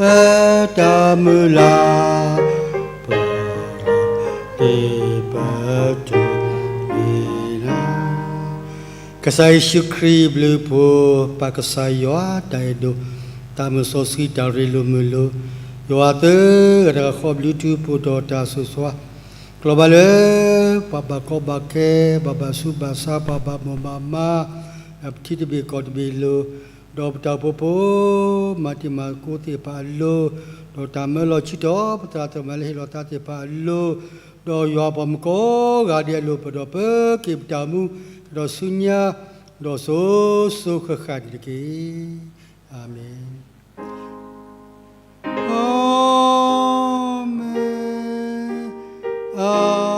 ပတၢ်မုၢ်လၢ်, ပတၢ်တ့ပတၢ်မုၢ်လၢ်. ကစၢ်ယ့ၣ်ၡူးခရံာ်အဘျုးအဖှိၣ်, ပၢ်ကစၢ်ယွၤအတၢ်အဲၣ်ဒိၣ်, သးစီဆှံတၢ်ရ့လိာ်မုာ်လိာ်, ယွၤအသၢဂၤတဂၤဃီအဘျုးအထူအပူၤဒီးတၢ်ဆိၣ်ဂ့ၤဆိၣ်ဝါ, ကျီၢ်ဘၣ်လၢ ပှၤဘၣ်ကီဘၣ်ခဲ, ပှၤဘၣ်ဆူးဘၣ်ဆါ, ပှၤဘၣ်မိၢ်ဘၣ်မး, ပထံတဘ့ၣ်ကီၢ်တဘ့ၣ်လိၤ, ဒီးပတၢ်အိၣ်ဖှိၣ်ဖိ မၤတံၤမၤသကိးသ့ၣ်တဖၣ်အလိၤ, ဒီးတၢ်မၢလီၤဆံးထီၣ်ပသရၣ်သမါလၢဟ့ၣ်လီၤသးသ့ၣ်တဖၣ်အလိၤ, ဒီးယွၤအပှၤမုၣ်ကိးဂၤဒဲးအလိၤ ပဒီးပက့ၤပတၢ်အိၣ်မူ ကဒီးဆူညါ, ဒီးစိၤစိၤဃၣ်ဃၣ်န့ၣ်တက့ၢ်. အၤမ့ၣ်. အၤမ့ၣ်, အၤ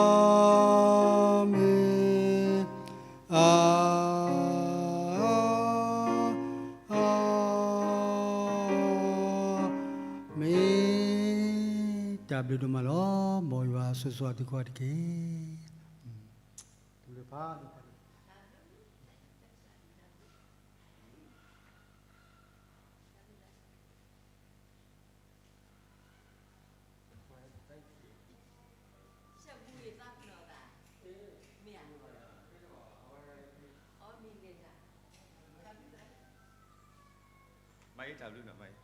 မ့ၣ်, အၤ, အၤမ့ၣ်. တၢ်ဘျုးဒိၣ်မးလီၤ. မ်ယွၤဆိၣ်ဂ့ၤဆိၣ်ဝါသုကိးဂၤတက့ၢ်. မၤအံၤတၢ်ဘျုးနီၤ, မၤအံၤ.